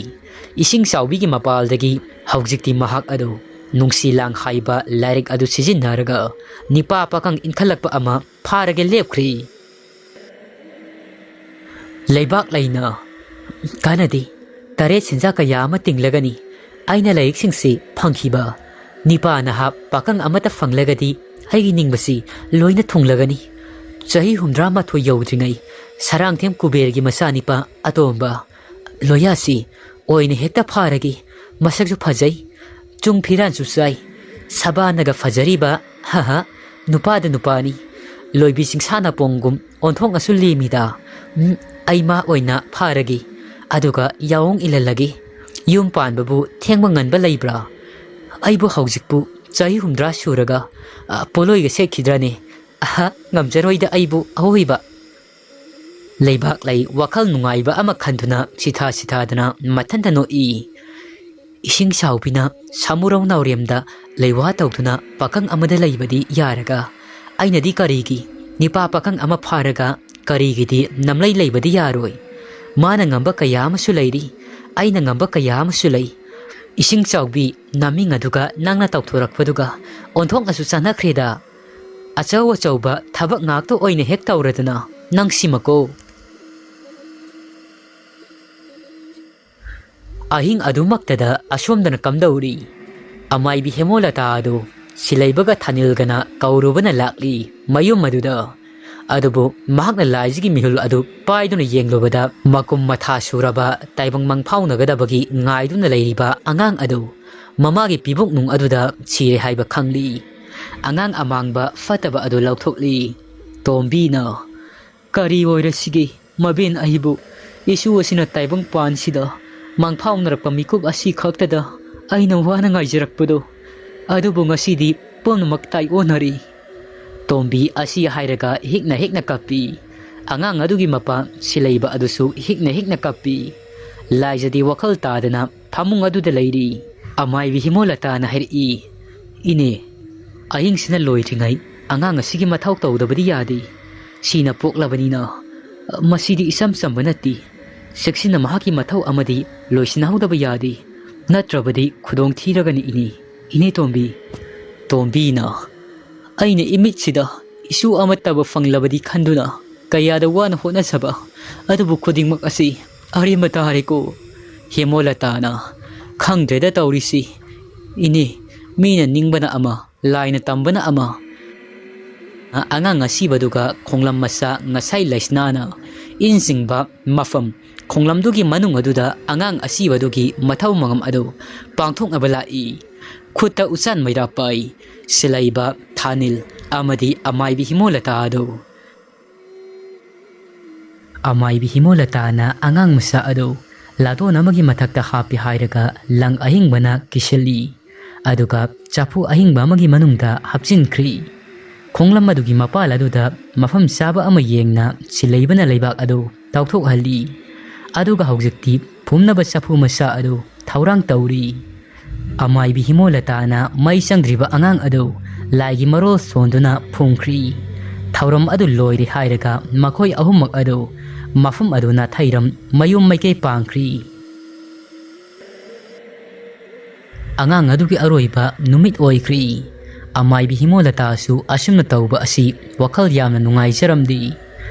ꯏꯁꯤꯡ ꯆꯥꯎꯕꯤꯒꯤ ꯃꯄꯥꯜꯗꯒꯤ ꯍꯧꯖꯤꯛꯇꯤ ꯃꯍꯥꯛ ꯑꯗꯨ ꯅꯨꯡꯁꯤ ꯂꯥꯡ ꯍꯥꯏꯕ ꯂꯥꯏꯔꯤꯛ ꯑꯗꯨ ꯁꯤꯖꯤꯟꯅꯔꯒ ꯅꯤꯄꯥ ꯄꯥꯈꯪ ꯏꯟꯈꯠꯂꯛꯄ ꯑꯃ ꯐꯥꯔꯒ ꯂꯦꯞꯈ꯭ꯔꯤ꯫ ꯂꯩꯕꯥꯛ ꯂꯩꯅ ꯀꯥꯟꯅꯗꯦ꯫ ꯇꯔꯦꯠ ꯁꯦꯟꯖꯥ ꯀꯌꯥ ꯑꯃ ꯇꯤꯡꯂꯒꯅꯤ ꯑꯩꯅ ꯂꯥꯏꯔꯤꯛꯁꯤꯡꯁꯤ ꯐꯪꯈꯤꯕ꯫ ꯅꯤꯄꯥ ꯅꯍꯥ ꯄꯥꯈꯪ ꯑꯃꯠꯇ ꯐꯪꯂꯒꯗꯤ ꯑꯩꯒꯤ ꯅꯤꯡꯕꯁꯤ ꯂꯣꯏꯅ ꯊꯨꯡꯂꯒꯅꯤ꯫ ꯆꯍꯤ ꯍꯨꯝꯗ꯭ꯔꯥ ꯃꯥꯊꯣꯏ ꯌꯧꯗ꯭ꯔꯤꯉꯩ ꯁꯔꯥꯡꯊꯦꯝ ꯀꯨꯕꯦꯔꯒꯤ ꯃꯆꯥꯅꯤꯄꯥ ꯑꯇꯣꯝꯕ ꯂꯣꯌꯥꯁꯤ ꯑꯣꯏꯅ ꯍꯦꯛꯇ ꯐꯥꯔꯒꯦ꯫ ꯃꯁꯛꯁꯨ ꯐꯖꯩ, ꯆꯨꯡ ꯐꯤꯔꯥꯟꯁꯨ ꯆꯥꯏ, ꯁꯕꯥꯅꯒ ꯐꯖꯔꯤꯕ, ꯍꯍ, ꯅꯨꯄꯥꯗ ꯅꯨꯄꯥꯅꯤ꯫ ꯂꯣꯏꯕꯤ ꯆꯤꯡꯁꯥ ꯅꯥꯄꯣꯡꯒꯨꯝ ꯑꯣꯟꯊꯣꯛꯅꯁꯨ ꯂꯦꯝꯃꯤꯗ꯫ ꯎꯝ, ꯑꯩ ꯃꯥ ꯑꯣꯏꯅ ꯐꯥꯔꯒꯦ, ꯑꯗꯨꯒ ꯌꯥꯑꯣꯡ ꯏꯜꯍꯜꯂꯒꯦ꯫ ꯌꯨꯝ ꯄꯥꯟꯕꯕꯨ ꯊꯦꯡꯕ ꯉꯟꯕ ꯂꯩꯕ꯭ꯔꯥ? ꯑꯩꯕꯨ ꯍꯧꯖꯤꯛꯄꯨ ꯆꯍꯤ ꯍꯨꯝꯗ꯭ꯔꯥ ꯁꯨꯔꯒ, ꯑ, ꯄꯣꯠꯂꯣꯏꯒ ꯁꯦꯠꯈꯤꯗ꯭ꯔꯅꯦ? ꯑꯍ, ꯉꯝꯖꯔꯣꯏꯗ ꯑꯩꯕꯨ ꯑꯍꯣꯏꯕ꯫ ꯂꯩꯕꯥꯛ ꯂꯩ ꯋꯥꯈꯜ ꯅꯨꯡꯉꯥꯏꯕ ꯑꯃ ꯈꯟꯗꯨꯅ ꯁꯤꯊꯥ ꯁꯤꯊꯥꯗꯅ ꯃꯊꯟꯇ ꯅꯣꯛꯏ꯫ ꯏꯁꯤꯡ ꯆꯥꯎꯕꯤꯅ ꯁꯥꯃꯨꯔꯧ ꯅꯥꯎꯔꯦꯝꯗ ꯂꯩꯋꯥ ꯇꯧꯗꯨꯅ ꯄꯥꯈꯪ ꯑꯃꯗ ꯂꯩꯕꯗꯤ ꯌꯥꯔꯒ, ꯑꯩꯅꯗꯤ ꯀꯔꯤꯒꯤ ꯅꯤꯄꯥ ꯄꯥꯈꯪ ꯑꯃ ꯐꯥꯔꯒ ꯀꯔꯤꯒꯤꯗꯤ ꯅꯝꯂꯩ ꯂꯩꯕꯗꯤ ꯌꯥꯔꯣꯏ? ꯃꯥꯅ ꯉꯝꯕ ꯀꯌꯥ ꯑꯃꯁꯨ ꯂꯩꯔꯤ, ꯑꯩꯅ ꯉꯝꯕ ꯀꯌꯥ ꯑꯃꯁꯨ ꯂꯩ꯫ ꯏꯁꯤꯡ ꯆꯥꯎꯕꯤ ꯅꯥꯃꯤꯡ ꯑꯗꯨꯒ ꯅꯪꯅ ꯇꯧꯊꯣꯔꯛꯄꯗꯨꯒ ꯑꯣꯟꯊꯣꯛꯅꯁꯨ ꯆꯥꯟꯅꯈ꯭ꯔꯦꯗ꯫ ꯑꯆꯧ ꯑꯆꯧꯕ ꯊꯕꯛ ꯉꯥꯛꯇ ꯑꯣꯏꯅ ꯍꯦꯛ ꯇꯧꯔꯗꯅ ꯅꯪꯁꯤꯃꯀꯣ꯫ ꯑꯍꯤꯡ ꯑꯗꯨꯃꯛꯇꯗ ꯑꯁꯣꯝꯗꯅ ꯀꯝꯗꯧꯔꯤ? ꯑꯃꯥꯏꯕꯤ ꯍꯦꯃꯣꯂꯇꯥ ꯑꯗꯨ ꯁꯤꯂꯩꯕꯒ ꯊꯥꯅꯤꯜꯒꯅ ꯀꯧꯔꯨꯕꯅ ꯂꯥꯛꯂꯤ ꯃꯌꯨꯝ ꯑꯗꯨꯗ꯫ ꯑꯗꯨꯕꯨ ꯃꯍꯥꯛꯅ ꯂꯥꯏꯖꯒꯤ ꯃꯤꯍꯨꯜ ꯑꯗꯨ ꯄꯥꯏꯗꯨꯅ ꯌꯦꯡꯂꯨꯕꯗ ꯃꯀꯨꯝ ꯃꯊꯥ ꯁꯨꯔꯕ ꯇꯥꯏꯕꯪ ꯃꯪꯐꯥꯎꯅꯒꯗꯕꯒꯤ ꯉꯥꯏꯗꯨꯅ ꯂꯩꯔꯤꯕ ꯑꯉꯥꯡ ꯑꯗꯨ ꯃꯃꯥꯒꯤ ꯄꯤꯕꯨꯛ ꯅꯨꯡ ꯑꯗꯨꯗ ꯁꯤꯔꯦ ꯍꯥꯏꯕ ꯈꯪꯂꯤ꯫ ꯑꯉꯥꯡ ꯑꯃꯥꯡꯕ ꯐꯠꯇꯕ ꯑꯗꯨ ꯂꯧꯊꯣꯛꯂꯤ꯫ ꯇꯣꯝꯕꯤꯅ, "ꯀꯔꯤ ꯑꯣꯏꯔꯁꯤꯒꯦ? ꯃꯕꯦꯟ ꯑꯩꯕꯨ ꯏꯁꯨ ꯑꯁꯤꯅ ꯇꯥꯏꯕꯪ ꯄꯥꯟꯁꯤꯗ ꯃꯪꯐꯥꯎꯅꯔꯛꯄ ꯃꯤꯀꯨꯞ ꯑꯁꯤ ꯈꯛꯇꯗ ꯑꯩꯅ ꯋꯥꯅ ꯉꯥꯏꯖꯔꯛꯄꯗꯣ, ꯑꯗꯨꯕꯨ ꯉꯁꯤꯗꯤ ꯄꯨꯝꯅꯃꯛ ꯇꯥꯏꯑꯣꯟꯅꯔꯤ꯫" ꯇꯣꯝꯕꯤ ꯑꯁꯤ ꯍꯥꯏꯔꯒ ꯍꯤꯛꯅ ꯍꯤꯛꯅ ꯀꯞꯄꯤ꯫ ꯑꯉꯥꯡ ꯑꯗꯨꯒꯤ ꯃꯄꯥ ꯁꯤꯂꯩꯕ ꯑꯗꯨꯁꯨ ꯍꯤꯛꯅ ꯍꯤꯛꯅ ꯀꯞꯄꯤ꯫ ꯂꯥꯏꯖꯗꯤ ꯋꯥꯈꯜ ꯇꯥꯗꯅ ꯐꯃꯨꯡ ꯑꯗꯨꯗ ꯂꯩꯔꯤ꯫ ꯑꯃꯥꯏꯕꯤ ꯍꯤꯃꯣꯂꯇꯥꯅ ꯍꯥꯏꯔꯛꯏ, "ꯏꯅꯦ, ꯑꯍꯤꯡꯁꯤꯅ ꯂꯣꯏꯗ꯭ꯔꯤꯉꯩ ꯑꯉꯥꯡ ꯑꯁꯤꯒꯤ ꯃꯊꯧ ꯇꯧꯗꯕꯗꯤ ꯌꯥꯗꯦ꯫ ꯁꯤꯅ ꯄꯣꯛꯂꯕꯅꯤꯅ ꯃꯁꯤꯗꯤ ꯏꯆꯝ ꯆꯝꯕ ꯅꯠꯇꯦ꯫ ꯆꯦꯛꯁꯤꯟꯅ ꯃꯍꯥꯛꯀꯤ ꯃꯊꯧ ꯑꯃꯗꯤ ꯂꯣꯏꯁꯤꯟꯍꯧꯗꯕ ꯌꯥꯗꯦ꯫ ꯅꯠꯇ꯭ꯔꯕꯗꯤ ꯈꯨꯗꯣꯡ ꯊꯤꯔꯒꯅꯤ ꯏꯅꯦ꯫ ꯏꯅꯦ ꯇꯣꯝꯕꯤ꯫" ꯇꯣꯝꯕꯤꯅ, "ꯑꯩꯅ ꯏꯃꯤꯠꯁꯤꯗ ꯏꯁꯨ ꯑꯃꯠꯇꯕꯨ ꯐꯪꯂꯕꯗꯤ ꯈꯟꯗꯨꯅ ꯀꯌꯥꯗ ꯋꯥꯅ ꯍꯣꯠꯅꯖꯕ, ꯑꯗꯨꯕꯨ ꯈꯨꯗꯤꯡꯃꯛ ꯑꯁꯤ ꯑꯔꯦꯝꯕ ꯇꯥꯔꯦꯀꯣ꯫" ꯍꯦꯃꯣꯂꯇꯥꯅ, "ꯈꯪꯗ꯭ꯔꯦꯗ ꯇꯧꯔꯤꯁꯤ꯫ ꯏꯅꯦ, ꯃꯤꯅ ꯅꯤꯡꯕꯅ ꯑꯃ, ꯂꯥꯏꯅ ꯇꯝꯕꯅ ꯑꯃ꯫" ꯑꯉꯥꯡ ꯑꯁꯤꯕꯗꯨꯒ ꯈꯣꯡꯂꯝ ꯃꯆꯥ ꯉꯁꯥꯏ ꯂꯩꯁꯅꯥꯅ ꯏꯟ ꯆꯤꯡꯕ ꯃꯐꯝ, ꯈꯣꯡꯂꯝꯗꯨꯒꯤ ꯃꯅꯨꯡ ꯑꯗꯨꯗ ꯑꯉꯥꯡ ꯑꯁꯤꯕꯗꯨꯒꯤ ꯃꯊꯧ ꯃꯉꯝ ꯑꯗꯨ ꯄꯥꯡꯊꯣꯛꯅꯕ ꯂꯥꯛꯏ꯫ ꯈꯨꯠꯇ ꯎꯆꯥꯟ ꯃꯩꯔꯥ ꯄꯥꯏ, ꯁꯤꯂꯩꯕ, ꯊꯥꯅꯤꯜ ꯑꯃꯗꯤ ꯑꯃꯥꯏꯕꯤ ꯍꯤꯃꯣꯂꯇꯥ ꯑꯗꯨ꯫ ꯑꯃꯥꯏꯕꯤ ꯍꯤꯃꯣꯂꯇꯥꯅ ꯑꯉꯥꯡ ꯃꯆꯥ ꯑꯗꯨ ꯂꯥꯗꯣꯟ ꯑꯃꯒꯤ ꯃꯊꯛꯇ ꯍꯥꯞꯄꯤ ꯍꯥꯏꯔꯒ ꯂꯪ ꯑꯍꯤꯡꯕꯅ ꯀꯤꯁꯤꯜꯂꯤ꯫ ꯑꯗꯨꯒ ꯆꯐꯨ ꯑꯍꯤꯡꯕ ꯑꯃꯒꯤ ꯃꯅꯨꯡꯗ ꯍꯥꯞꯆꯤꯟꯈ꯭ꯔꯤ꯫ ꯈꯣꯡꯂꯝ ꯑꯗꯨꯒꯤ ꯃꯄꯥꯜ ꯑꯗꯨꯗ ꯃꯐꯝ ꯆꯥꯕ ꯑꯃ ꯌꯦꯡꯅ ꯁꯤꯂꯩꯕꯅ ꯂꯩꯕꯥꯛ ꯑꯗꯨ ꯇꯥꯎꯊꯣꯛꯍꯜꯂꯤ꯫ ꯑꯗꯨꯒ ꯍꯧꯖꯤꯛꯇꯤ ꯐꯨꯝꯅꯕ ꯆꯐꯨ ꯃꯆꯥ ꯑꯗꯨ ꯊꯧꯔꯥꯡ ꯇꯧꯔꯤ꯫ ꯑꯃꯥꯏꯕꯤ ꯍꯤꯃꯣꯂꯇꯥꯅ ꯃꯩ ꯆꯪꯗ꯭ꯔꯤꯕ ꯑꯉꯥꯡ ꯑꯗꯨ ꯂꯥꯏꯒꯤ ꯃꯔꯣꯜ ꯁꯣꯟꯗꯨꯅ ꯐꯨꯝꯈ꯭ꯔꯤ꯫ ꯊꯧꯔꯝ ꯑꯗꯨ ꯂꯣꯏꯔꯦ ꯍꯥꯏꯔꯒ ꯃꯈꯣꯏ ꯑꯍꯨꯝꯃꯛ ꯑꯗꯨ ꯃꯐꯝ ꯑꯗꯨ ꯅꯥꯊꯩꯔꯝ ꯃꯌꯨꯝ ꯃꯥꯏꯀꯩ ꯄꯥꯡꯈ꯭ꯔꯤ꯫ ꯑꯉꯥꯡ ꯑꯗꯨꯒꯤ ꯑꯔꯣꯏꯕ ꯅꯨꯃꯤꯠ ꯑꯣꯏꯈ꯭ꯔꯤ꯫ ꯑꯃꯥꯏꯕꯤ ꯍꯤꯃꯣꯂꯇꯥꯁꯨ ꯑꯁꯨꯝꯅ ꯇꯧꯕ ꯑꯁꯤ ꯋꯥꯈꯜ ꯌꯥꯝꯅ ꯅꯨꯡꯉꯥꯏꯖꯔꯝꯗꯦ꯫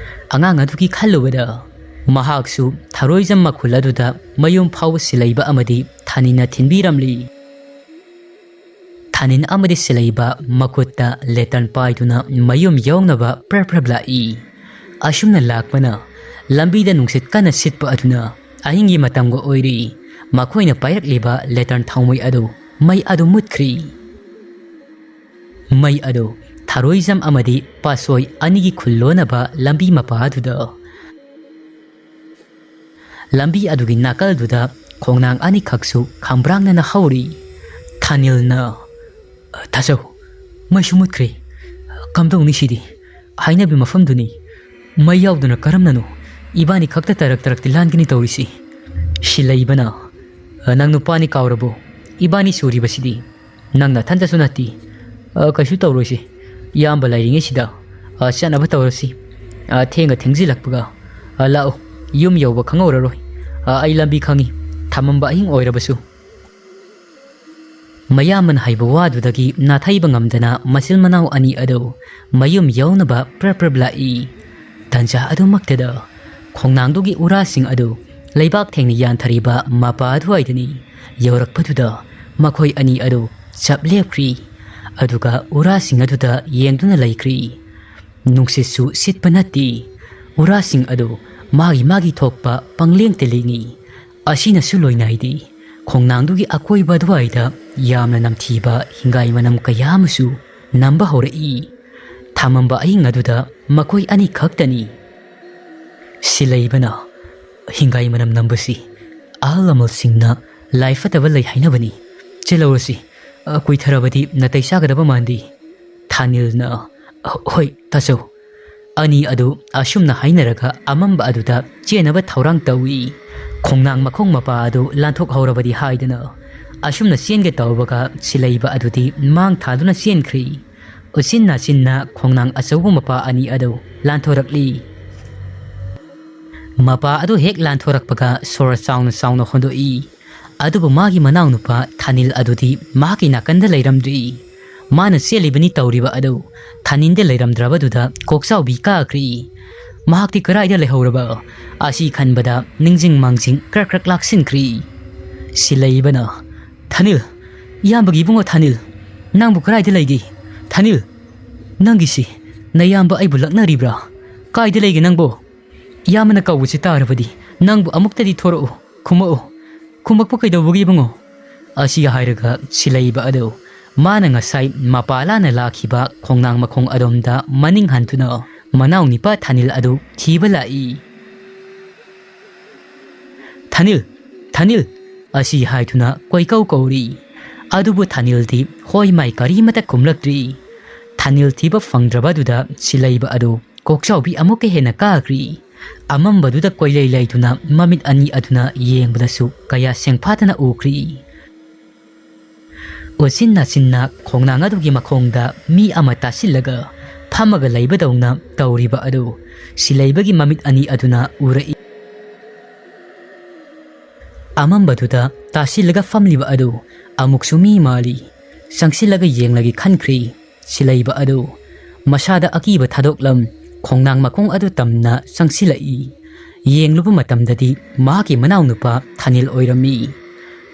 ꯑꯉꯥꯡ ꯑꯗꯨꯒꯤ ꯈꯜꯂꯨꯕꯗ ꯃꯍꯥꯛꯁꯨ ꯊꯔꯣꯏꯖꯝ ꯃꯈꯨꯜ ꯑꯗꯨꯗ ꯃꯌꯨꯝ ꯐꯥꯎꯕ ꯁꯤꯂꯩꯕ ꯑꯃꯗꯤ ꯊꯥꯅꯤꯟꯅ ꯊꯤꯟꯕꯤꯔꯝꯂꯤ꯫ ꯊꯥꯅꯤꯟ ꯑꯃꯗꯤ ꯁꯤꯂꯩꯕ ꯃꯈꯨꯠꯇ ꯂꯦꯇꯟ ꯄꯥꯏꯗꯨꯅ ꯃꯌꯨꯝ ꯌꯧꯅꯕ ꯄ꯭ꯔꯞ ꯄ꯭ꯔꯞ ꯂꯥꯛꯏ꯫ ꯑꯁꯨꯝꯅ ꯂꯥꯛꯄꯅ ꯂꯝꯕꯤꯗ ꯅꯨꯡꯁꯤꯠ ꯀꯟꯅ ꯁꯤꯠꯄ ꯑꯗꯨꯅ ꯑꯍꯤꯡꯒꯤ ꯃꯇꯝꯒ ꯑꯣꯏꯔꯤ꯫ ꯃꯈꯣꯏꯅ ꯄꯥꯏꯔꯛꯂꯤꯕ ꯂꯦꯇꯟ ꯊꯥꯎꯃꯩ ꯑꯗꯨ, ꯃꯩ ꯑꯗꯨ ꯃꯨꯠꯈ꯭ꯔꯤ꯫ ꯃꯩ ꯑꯗꯨ ꯊꯔꯣꯏꯖꯝ ꯑꯃꯗꯤ ꯄꯥꯠꯁꯣꯏ ꯑꯅꯤꯒꯤ ꯈꯨꯜ ꯂꯣꯟꯅꯕ ꯂꯝꯕꯤ ꯃꯄꯥ ꯑꯗꯨꯗ, ꯂꯝꯕꯤ ꯑꯗꯨꯒꯤ ꯅꯥꯀꯜꯗꯨꯗ ꯈꯣꯡꯅꯥꯡ ꯑꯅꯤꯈꯛꯁꯨ ꯈꯝꯕ꯭ꯔꯥꯡꯅꯅ ꯍꯧꯔꯤ꯫ ꯊꯥꯅꯤꯜꯅ, "ꯊꯥꯖꯧ, ꯃꯩꯁꯨ ꯃꯨꯠꯈ꯭ꯔꯦ꯫ ꯀꯝꯗꯧꯅꯤ ꯁꯤꯗꯤ? ꯍꯥꯏꯅꯕꯤ ꯃꯐꯝꯗꯨꯅꯤ꯫ ꯃꯩ ꯌꯥꯎꯗꯅ ꯀꯔꯝꯅꯅꯣ ꯏꯕꯥꯅꯤ ꯈꯛꯇ ꯇꯔꯛ ꯇꯔꯛꯇꯤ ꯂꯥꯟꯒꯅꯤ ꯇꯧꯔꯤꯁꯤ? ꯁꯤꯂꯩꯕꯅ, "ꯑ, ꯅꯪ ꯅꯨꯄꯥꯅꯤ ꯀꯥꯎꯔꯕꯣ? ꯏꯕꯥꯅꯤ ꯁꯨꯔꯤꯕꯁꯤꯗꯤ꯫ ꯅꯪ ꯅꯊꯟꯇꯁꯨ ꯅꯠꯇꯦ꯫ ꯑ, ꯀꯩꯁꯨ ꯇꯧꯔꯣꯏꯁꯤ꯫ ꯏꯌꯥꯝꯕ ꯂꯩꯔꯤꯉꯩꯁꯤꯗ, ꯑ, ꯆꯠꯅꯕ ꯇꯧꯔꯁꯤ꯫ ꯑ, ꯊꯦꯡꯒ ꯊꯦꯡꯖꯤꯜꯂꯛꯄꯒ, ꯑ, ꯂꯥꯛꯎ꯫ ꯌꯨꯝ ꯌꯧꯕ ꯈꯪꯍꯧꯔꯔꯣꯏ꯫ ꯑ, ꯑꯩ ꯂꯝꯕꯤ ꯈꯪꯉꯤ꯫ ꯊꯃꯝꯕ ꯑꯍꯤꯡ ꯑꯣꯏꯔꯕꯁꯨ꯫" ꯃꯌꯥꯝꯕꯅ ꯍꯥꯏꯕ ꯋꯥꯗꯨꯗꯒꯤ ꯅꯥꯊꯩꯕ ꯉꯝꯗꯅ ꯃꯆꯤꯟ ꯃꯅꯥꯎ ꯑꯅꯤ ꯑꯗꯨ ꯃꯌꯨꯝ ꯌꯧꯅꯕ ꯄ꯭ꯔꯞ ꯄ꯭ꯔꯞ ꯂꯥꯛꯏ꯫ ꯇꯟꯖꯥ ꯑꯗꯨꯃꯛꯇꯗ ꯈꯣꯡꯅꯥꯡꯗꯨꯒꯤ ꯎꯔꯥꯁꯤꯡ ꯑꯗꯨ ꯂꯩꯕꯥꯛ ꯊꯦꯡꯅ ꯌꯥꯟꯊꯔꯤꯕ ꯃꯄꯥ ꯑꯗꯨꯋꯥꯏꯗꯅꯤ꯫ ꯌꯧꯔꯛꯄꯗꯨꯗ ꯃꯈꯣꯏ ꯑꯅꯤ ꯑꯗꯨ ꯆꯞ ꯂꯦꯞꯈ꯭ꯔꯤ꯫ ꯑꯗꯨꯒ ꯎꯔꯥꯁꯤꯡ ꯑꯗꯨꯗ ꯌꯦꯡꯗꯨꯅ ꯂꯩꯈ꯭ꯔꯤ꯫ ꯅꯨꯡꯁꯤꯠꯁꯨ ꯁꯤꯠꯄ ꯅꯠꯇꯦ꯫ ꯎꯔꯥꯁꯤꯡ ꯑꯗꯨ ꯃꯥꯒꯤ ꯃꯥꯒꯤ ꯊꯣꯛꯄ ꯄꯪꯂꯦꯡꯇ ꯂꯦꯡꯏ꯫ ꯑꯁꯤꯅꯁꯨ ꯂꯣꯏꯅꯥꯏꯗꯦ꯫ ꯈꯣꯡꯅꯥꯡꯗꯨꯒꯤ ꯑꯀꯣꯏꯕ ꯑꯗꯨꯋꯥꯏꯗ ꯌꯥꯝꯅ ꯅꯝꯊꯤꯕ ꯍꯤꯡꯒꯥꯏ ꯃꯅꯝ ꯀꯌꯥ ꯑꯃꯁꯨ ꯅꯝꯕ ꯍꯧꯔꯛꯏ꯫ ꯊꯥꯃꯝꯕ ꯑꯍꯤꯡ ꯑꯗꯨꯗ ꯃꯈꯣꯏ ꯑꯅꯤ ꯈꯛꯇꯅꯤ꯫ ꯁꯤꯂꯩꯕꯅ, "ꯍꯤꯡꯒꯥꯏ ꯃꯅꯝ ꯅꯝꯕꯁꯤ ꯑꯍꯜ ꯂꯃꯟꯁꯤꯡꯅ ꯂꯥꯏ ꯐꯠꯇꯕ ꯂꯩ ꯍꯥꯏꯅꯕꯅꯤ꯫ ꯆꯦꯜꯍꯧꯔꯁꯤ꯫ ꯑ, ꯀꯨꯏꯊꯔꯕꯗꯤ ꯅꯥꯇꯩ ꯆꯥꯒꯗꯕ ꯃꯥꯟꯗꯦ꯫" ꯊꯥꯅꯤꯜꯅ, "ꯍꯣꯏ, ꯇꯥꯆꯧ꯫" ꯑꯅꯤ ꯑꯗꯨ ꯑꯁꯨꯝꯅ ꯍꯥꯏꯅꯔꯒ ꯑꯃꯝꯕ ꯑꯗꯨꯗ ꯆꯦꯟꯅꯕ ꯊꯧꯔꯥꯡ ꯇꯧꯏ꯫ ꯈꯣꯡꯅꯥꯡ ꯃꯈꯣꯡ ꯃꯄꯥ ꯑꯗꯨ ꯂꯥꯟꯊꯣꯛꯍꯧꯔꯕꯗꯤ ꯍꯥꯏꯗꯨꯅ ꯑꯁꯨꯝꯅ ꯆꯦꯟꯒꯦ ꯇꯧꯕꯒ ꯁꯤꯂꯩꯕ ꯑꯗꯨꯗꯤ ꯃꯥꯡ ꯊꯥꯗꯨꯅ ꯆꯦꯟꯈ꯭ꯔꯤ꯫ ꯎꯆꯤꯟ ꯅꯥꯆꯤꯟꯅ ꯈꯣꯡꯅꯥꯡ ꯑꯆꯧꯕ ꯃꯄꯥ ꯑꯅꯤ ꯑꯗꯨ ꯂꯥꯟꯊꯣꯔꯛꯂꯤ꯫ ꯃꯄꯥ ꯑꯗꯨ ꯍꯦꯛ ꯂꯥꯟꯊꯣꯔꯛꯄꯒ ꯁꯣꯔ ꯆꯥꯎꯅ ꯆꯥꯎꯅ ꯍꯣꯟꯗꯣꯛꯏ꯫ ꯑꯗꯨꯕꯨ ꯃꯥꯒꯤ ꯃꯅꯥꯎꯅꯨꯄꯥ ꯊꯥꯅꯤꯜ ꯑꯗꯨꯗꯤ ꯃꯍꯥꯛꯀꯤ ꯅꯥꯀꯟꯗ ꯂꯩꯔꯝꯗ꯭ꯔꯤ꯫ ꯃꯥꯅ ꯆꯦꯜꯂꯤꯕꯅꯤ ꯇꯧꯔꯤꯕ ꯑꯗꯨ ꯊꯥꯅꯤꯜꯗ ꯂꯩꯔꯝꯗ꯭ꯔꯕꯗꯨꯗ ꯀꯣꯛꯆꯥꯎꯕꯤ ꯀꯥꯈ꯭ꯔꯤ꯫ ꯃꯍꯥꯛꯇꯤ ꯀꯔꯥꯏꯗ ꯂꯩꯍꯧꯔꯕ ꯑꯁꯤ ꯈꯟꯕꯗ ꯅꯤꯡꯖꯤꯡ ꯃꯥꯡꯖꯤꯡ ꯀ꯭ꯔꯛ ꯀ꯭ꯔꯛ ꯂꯥꯛꯁꯤꯟꯈ꯭ꯔꯤ꯫ ꯁꯤꯂꯩꯕꯅ, "ꯊꯥꯅꯤꯜ, ꯏꯌꯥꯝꯕꯒꯤ ꯏꯕꯨꯡꯉꯣ ꯊꯥꯅꯤꯜ, ꯅꯪꯕꯨ ꯀꯔꯥꯏꯗ ꯂꯩꯒꯦ? ꯊꯥꯅꯤꯜ, ꯅꯪꯒꯤꯁꯤ ꯅꯌꯥꯝꯕ ꯑꯩꯕꯨ ꯂꯛꯅꯔꯤꯕ꯭ꯔꯥ? ꯀꯥꯏꯗ ꯂꯩꯒꯦ ꯅꯪꯕꯣ? ꯏꯌꯥꯝꯕꯅ ꯀꯧꯕꯁꯤ ꯇꯥꯔꯕꯗꯤ ꯅꯪꯕꯨ ꯑꯃꯨꯛꯇꯗꯤ ꯊꯣꯔꯛꯎ, ꯈꯨꯝꯃꯛꯎ꯫ ꯈꯨꯝꯃꯛꯄ ꯀꯩꯗꯧꯕꯒꯤ ꯏꯕꯨꯡꯉꯣ?" ꯑꯁꯤ ꯍꯥꯏꯔꯒ ꯁꯤꯂꯩꯕ ꯑꯗꯨ ꯃꯥꯅ ꯉꯁꯥꯏ ꯃꯄꯥ ꯂꯥꯟꯅ ꯂꯥꯛꯈꯤꯕ ꯈꯣꯡꯅꯥꯡ ꯃꯈꯣꯡ ꯑꯗꯣꯝꯗ ꯃꯅꯤꯡ ꯍꯟꯗꯨꯅ ꯃꯅꯥꯎ ꯅꯤꯄꯥ ꯊꯥꯅꯤꯜ ꯑꯗꯨ ꯊꯤꯕ ꯂꯥꯛꯏ꯫ "ꯊꯥꯅꯤꯜ! ꯊꯥꯅꯤꯜ!" ꯑꯁꯤ ꯍꯥꯏꯗꯨꯅ ꯀꯣꯏꯀꯧ ꯀꯧꯔꯤ꯫ ꯑꯗꯨꯕꯨ ꯊꯥꯅꯤꯜꯗꯤ ꯍꯣꯏ ꯃꯥꯏ ꯀꯔꯤꯃꯇ ꯈꯨꯝꯂꯛꯇ꯭ꯔꯤ꯫ ꯊꯥꯅꯤꯜ ꯊꯤꯕ ꯐꯪꯗ꯭ꯔꯕꯗꯨꯗ ꯁꯤꯂꯩꯕ ꯑꯗꯨ ꯀꯣꯛꯆꯥꯎꯕꯤ ꯑꯃꯨꯛꯀ ꯍꯦꯟꯅ ꯀꯥꯈ꯭ꯔꯤ꯫ ꯑꯃꯝꯕꯗꯨꯗ ꯀꯣꯏꯂꯩ ꯂꯩꯗꯨꯅ ꯃꯃꯤꯠ ꯑꯅꯤ ꯑꯗꯨꯅ ꯌꯦꯡꯕꯗꯁꯨ ꯀꯌꯥ ꯁꯦꯡꯐꯥꯗꯅ ꯎꯈ꯭ꯔꯤ꯫ ꯎꯆꯤꯟ ꯅꯥꯆꯤꯟꯅ ꯈꯣꯡꯅꯥꯡ ꯑꯗꯨꯒꯤ ꯃꯈꯣꯡꯗ ꯃꯤ ꯑꯃ ꯇꯥꯁꯤꯜꯂꯒ ꯐꯝꯃꯒ ꯂꯩꯕꯗꯧꯅ ꯇꯧꯔꯤꯕ ꯑꯗꯨ ꯁꯤꯂꯩꯕꯒꯤ ꯃꯃꯤꯠ ꯑꯅꯤ ꯑꯗꯨꯅ ꯎꯔꯛꯏ꯫ ꯑꯃꯝꯕꯗꯨꯗ ꯇꯥꯁꯤꯜꯂꯒ ꯐꯝꯂꯤꯕ ꯑꯗꯨ ꯑꯃꯨꯛꯁꯨ ꯃꯤ ꯃꯥꯜꯂꯤ꯫ ꯆꯪꯁꯤꯜꯂꯒ ꯌꯦꯡꯂꯒꯦ ꯈꯟꯈ꯭ꯔꯤ꯫ ꯁꯤꯂꯩꯕ ꯑꯗꯨ ꯃꯁꯥꯗ ꯑꯀꯤꯕ ꯊꯥꯗꯣꯛꯂꯝ ꯈꯣꯡꯅꯥꯡ ꯃꯈꯣꯡ ꯑꯗꯨ ꯇꯝꯅ ꯆꯪꯁꯤꯜꯂꯛꯏ꯫ ꯌꯦꯡꯂꯨꯕ ꯃꯇꯝꯗꯗꯤ ꯃꯍꯥꯛꯀꯤ ꯃꯅꯥꯎꯅꯨꯄꯥ ꯊꯥꯅꯤꯜ ꯑꯣꯏꯔꯝꯃꯤ꯫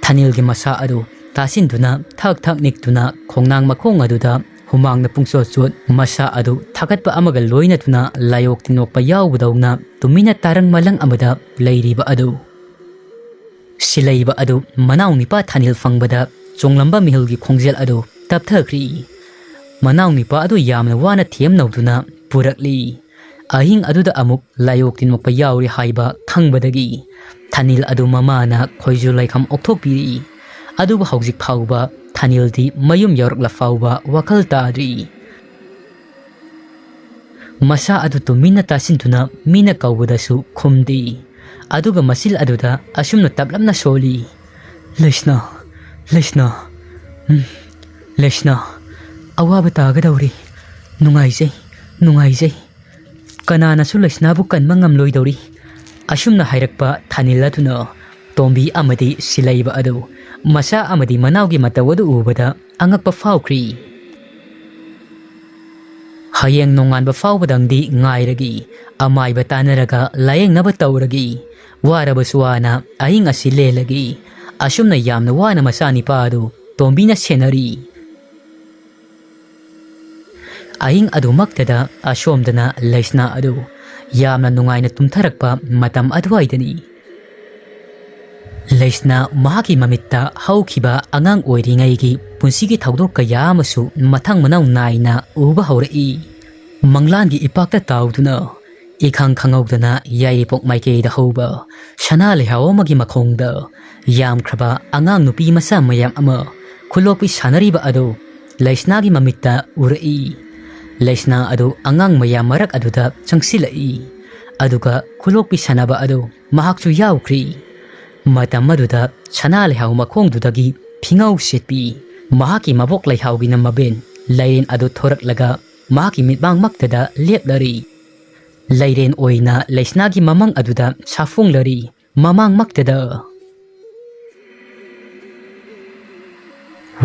ꯊꯥꯅꯤꯜꯒꯤ ꯃꯁꯥ ꯑꯗꯨ ꯇꯥꯁꯤꯟꯗꯨꯅ ꯊꯛ ꯊꯛ ꯅꯤꯛꯇꯨꯅ ꯈꯣꯡꯅꯥꯡ ꯃꯈꯣꯡ ꯑꯗꯨꯗ ꯍꯨꯃꯥꯡꯅ ꯄꯨꯡꯆꯣꯠ ꯆꯣꯠ ꯃꯁꯥ ꯑꯗꯨ ꯊꯥꯒꯠꯄ ꯑꯃꯒ ꯂꯣꯏꯅꯗꯨꯅ ꯂꯥꯏꯑꯣꯛ ꯇꯤꯟꯑꯣꯛꯄ ꯌꯥꯎꯕꯗꯧꯅ ꯇꯨꯃꯤꯟꯅ ꯇꯥꯔꯪ ꯃꯂꯪ ꯑꯃꯗ ꯂꯩꯔꯤꯕ ꯑꯗꯨ ꯁꯤꯂꯩꯕ ꯑꯗꯨ ꯃꯅꯥꯎꯅꯤꯄꯥ ꯊꯥꯅꯤꯜ ꯐꯪꯕꯗ ꯆꯣꯡꯂꯝꯕ ꯃꯤꯍꯨꯜꯒꯤ ꯈꯣꯡꯖꯦꯜ ꯑꯗꯨ ꯇꯞꯊꯈ꯭ꯔꯤ꯫ ꯃꯅꯥꯎꯅꯤꯄꯥ ꯑꯗꯨ ꯌꯥꯝꯅ ꯋꯥꯅ ꯊꯦꯝ ꯅꯧꯗꯨꯅ ꯄꯨꯔꯛꯂꯤ꯫ ꯑꯍꯤꯡ ꯑꯗꯨꯗ ꯑꯃꯨꯛ ꯂꯥꯏꯑꯣꯛ ꯇꯤꯟꯃꯛꯄ ꯌꯥꯎꯔꯤ ꯍꯥꯏꯕ ꯈꯪꯕꯗꯒꯤ ꯊꯥꯅꯤꯜ ꯑꯗꯨ ꯃꯃꯥꯅ ꯈꯣꯏꯖꯨ ꯂꯩꯈꯝ ꯑꯣꯛꯊꯣꯛꯄꯤꯔꯤ꯫ ꯑꯗꯨꯕꯨ ꯍꯧꯖꯤꯛ ꯐꯥꯎꯕ ꯊꯥꯅꯤꯜꯗꯤ ꯃꯌꯨꯝ ꯌꯧꯔꯛꯂ ꯐꯥꯎꯕ ꯋꯥꯈꯜ ꯇꯥꯗ꯭ꯔꯤ꯫ ꯃꯁꯥ ꯑꯗꯨ ꯇꯨꯃꯤꯟꯅ ꯇꯥꯁꯤꯟꯗꯨꯅ ꯃꯤꯅ ꯀꯧꯕꯗꯁꯨ ꯈꯨꯝꯗꯦ꯫ ꯑꯗꯨꯒ ꯃꯆꯤꯜ ꯑꯗꯨꯗ ꯑꯁꯨꯝꯅ ꯇꯞꯂꯞꯅ ꯁꯣꯜꯂꯤ, "ꯂꯩꯁꯅꯥ, ꯂꯩꯁꯅꯥ, ꯎꯝ, ꯂꯩꯁꯅꯥ, ꯑꯋꯥꯕ ꯇꯥꯒꯗꯧꯔꯤ꯫ ꯅꯨꯡꯉꯥꯏꯖꯩ, ꯅꯨꯡꯉꯥꯏꯖꯩ꯫ ꯀꯅꯥꯅꯁꯨ ꯂꯩꯁꯅꯥꯕꯨ ꯀꯟꯕ ꯉꯝꯂꯣꯏꯗꯧꯔꯤ"꯫ ꯑꯁꯨꯝꯅ ꯍꯥꯏꯔꯛꯄ ꯊꯥꯅꯤꯜ ꯑꯗꯨꯅ ꯇꯣꯝꯕꯤ ꯑꯃꯗꯤ ꯁꯤꯂꯩꯕ ꯑꯗꯨ ꯃꯆꯥ ꯑꯃꯗꯤ ꯃꯅꯥꯎꯒꯤ ꯃꯇꯧ ꯑꯗꯨ ꯎꯕꯗ ꯑꯉꯛꯄ ꯐꯥꯎꯈ꯭ꯔꯤ꯫ "ꯍꯌꯦꯡ ꯅꯣꯡꯉꯥꯟꯕ ꯐꯥꯎꯕꯗꯪꯗꯤ ꯉꯥꯏꯔꯒꯦ, ꯑꯃꯥꯏꯕ ꯇꯥꯟꯅꯔꯒ ꯂꯥꯌꯦꯡꯅꯕ ꯇꯧꯔꯒꯦ꯫ ꯋꯥꯔꯕꯁꯨ ꯋꯥꯅ ꯑꯍꯤꯡ ꯑꯁꯤ ꯂꯦꯜꯂꯒꯦ"꯫ ꯑꯁꯨꯝꯅ ꯌꯥꯝꯅ ꯋꯥꯅ ꯃꯆꯥꯅꯤꯄꯥ ꯑꯗꯨ ꯇꯣꯝꯕꯤꯅ ꯁꯦꯟꯅꯔꯤ꯫ ꯑꯍꯤꯡ ꯑꯗꯨꯃꯛꯇꯗ ꯑꯁꯣꯝꯗꯅ ꯂꯩꯁꯅꯥ ꯑꯗꯨ ꯌꯥꯝꯅ ꯅꯨꯡꯉꯥꯏꯅ ꯇꯨꯝꯊꯔꯛꯄ ꯃꯇꯝ ꯑꯗꯨꯋꯥꯏꯗꯅꯤ꯫ ꯂꯩꯁꯅꯥ ꯃꯍꯥꯛꯀꯤ ꯃꯃꯤꯠꯇ ꯍꯧꯈꯤꯕ ꯑꯉꯥꯡ ꯑꯣꯏꯔꯤꯉꯩꯒꯤ ꯄꯨꯟꯁꯤꯒꯤ ꯊꯧꯗꯣꯛ ꯀꯌꯥ ꯑꯃꯁꯨ ꯃꯊꯪ ꯃꯅꯥꯎ ꯅꯥꯏꯅ ꯎꯕ ꯍꯧꯔꯛꯏ꯫ ꯃꯪꯂꯥꯟꯒꯤ ꯏꯄꯥꯛꯇ ꯇꯥꯎꯗꯨꯅ ꯏꯈꯪ ꯈꯪꯍꯧꯗꯅ ꯌꯥꯏꯔꯤꯄꯣꯛ ꯃꯥꯏꯀꯩꯗ ꯍꯧꯕ ꯁꯅꯥ ꯂꯩꯍꯥꯎ ꯑꯃꯒꯤ ꯃꯈꯣꯡꯗ ꯌꯥꯝꯈ꯭ꯔꯕ ꯑꯉꯥꯡ ꯅꯨꯄꯤ ꯃꯆꯥ ꯃꯌꯥꯝ ꯑꯃ ꯈꯨꯂꯣꯛꯄꯤ ꯁꯥꯟꯅꯔꯤꯕ ꯑꯗꯨ ꯂꯩꯁꯅꯥꯒꯤ ꯃꯃꯤꯠꯇ ꯎꯔꯛꯏ꯫ ꯂꯩꯁꯅꯥ ꯑꯗꯨ ꯑꯉꯥꯡ ꯃꯌꯥꯝ ꯃꯔꯛ ꯑꯗꯨꯗ ꯆꯪꯁꯤꯜꯂꯛꯏ꯫ ꯑꯗꯨꯒ ꯈꯨꯂꯣꯛꯄꯤ ꯁꯥꯟꯅꯕ ꯑꯗꯨ ꯃꯍꯥꯛꯁꯨ ꯌꯥꯎꯈ꯭ꯔꯤ꯫ ꯃꯇꯝ ꯑꯗꯨꯗ ꯁꯅꯥ ꯂꯩꯍꯥꯎ ꯃꯈꯣꯡꯗꯨꯗꯒꯤ ꯐꯤꯉꯧ ꯁꯦꯠꯄꯤ꯫ ꯃꯍꯥꯛꯀꯤ ꯃꯕꯣꯛ ꯂꯩꯍꯥꯎꯒꯤꯅ ꯃꯕꯦꯟ ꯂꯩꯔꯦꯟ ꯑꯗꯨ ꯊꯣꯔꯛꯂꯒ ꯃꯍꯥꯛꯀꯤ ꯃꯤꯠꯃꯥꯡꯃꯛꯇꯗ ꯂꯦꯞꯂꯔꯤ꯫ ꯂꯩꯔꯦꯟ ꯑꯣꯏꯅ ꯂꯩꯁꯅꯥꯒꯤ ꯃꯃꯪ ꯑꯗꯨꯗ ꯁꯥꯐꯣꯡꯂꯔꯤ꯫ ꯃꯃꯥꯡꯃꯛꯇꯗ꯫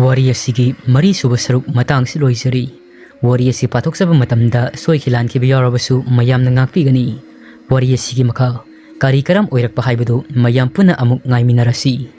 ꯋꯥꯔꯤ ꯑꯁꯤꯒꯤ ꯃꯔꯤꯁꯨꯕ ꯁꯔꯨꯛ ꯃꯇꯥꯡꯁꯤ ꯂꯣꯏꯖꯔꯤ꯫ ꯋꯥꯔꯤ ꯑꯁꯤ ꯄꯥꯊꯣꯛꯆꯕ ꯃꯇꯝꯗ ꯁꯣꯏꯈꯤ ꯂꯥꯟꯈꯤꯕ ꯌꯥꯎꯔꯕꯁꯨ ꯃꯌꯥꯝꯅ ꯉꯥꯛꯄꯤꯒꯅꯤ꯫ ꯋꯥꯔꯤ ꯑꯁꯤꯒꯤ ꯃꯈꯥ ꯀꯔꯤ ꯀꯔꯝ ꯑꯣꯏꯔꯛꯄ ꯍꯥꯏꯕꯗꯨ ꯃꯌꯥꯝ ꯄꯨꯟꯅ ꯑꯃꯨꯛ ꯉꯥꯏꯃꯤꯟꯅꯔꯁꯤ꯫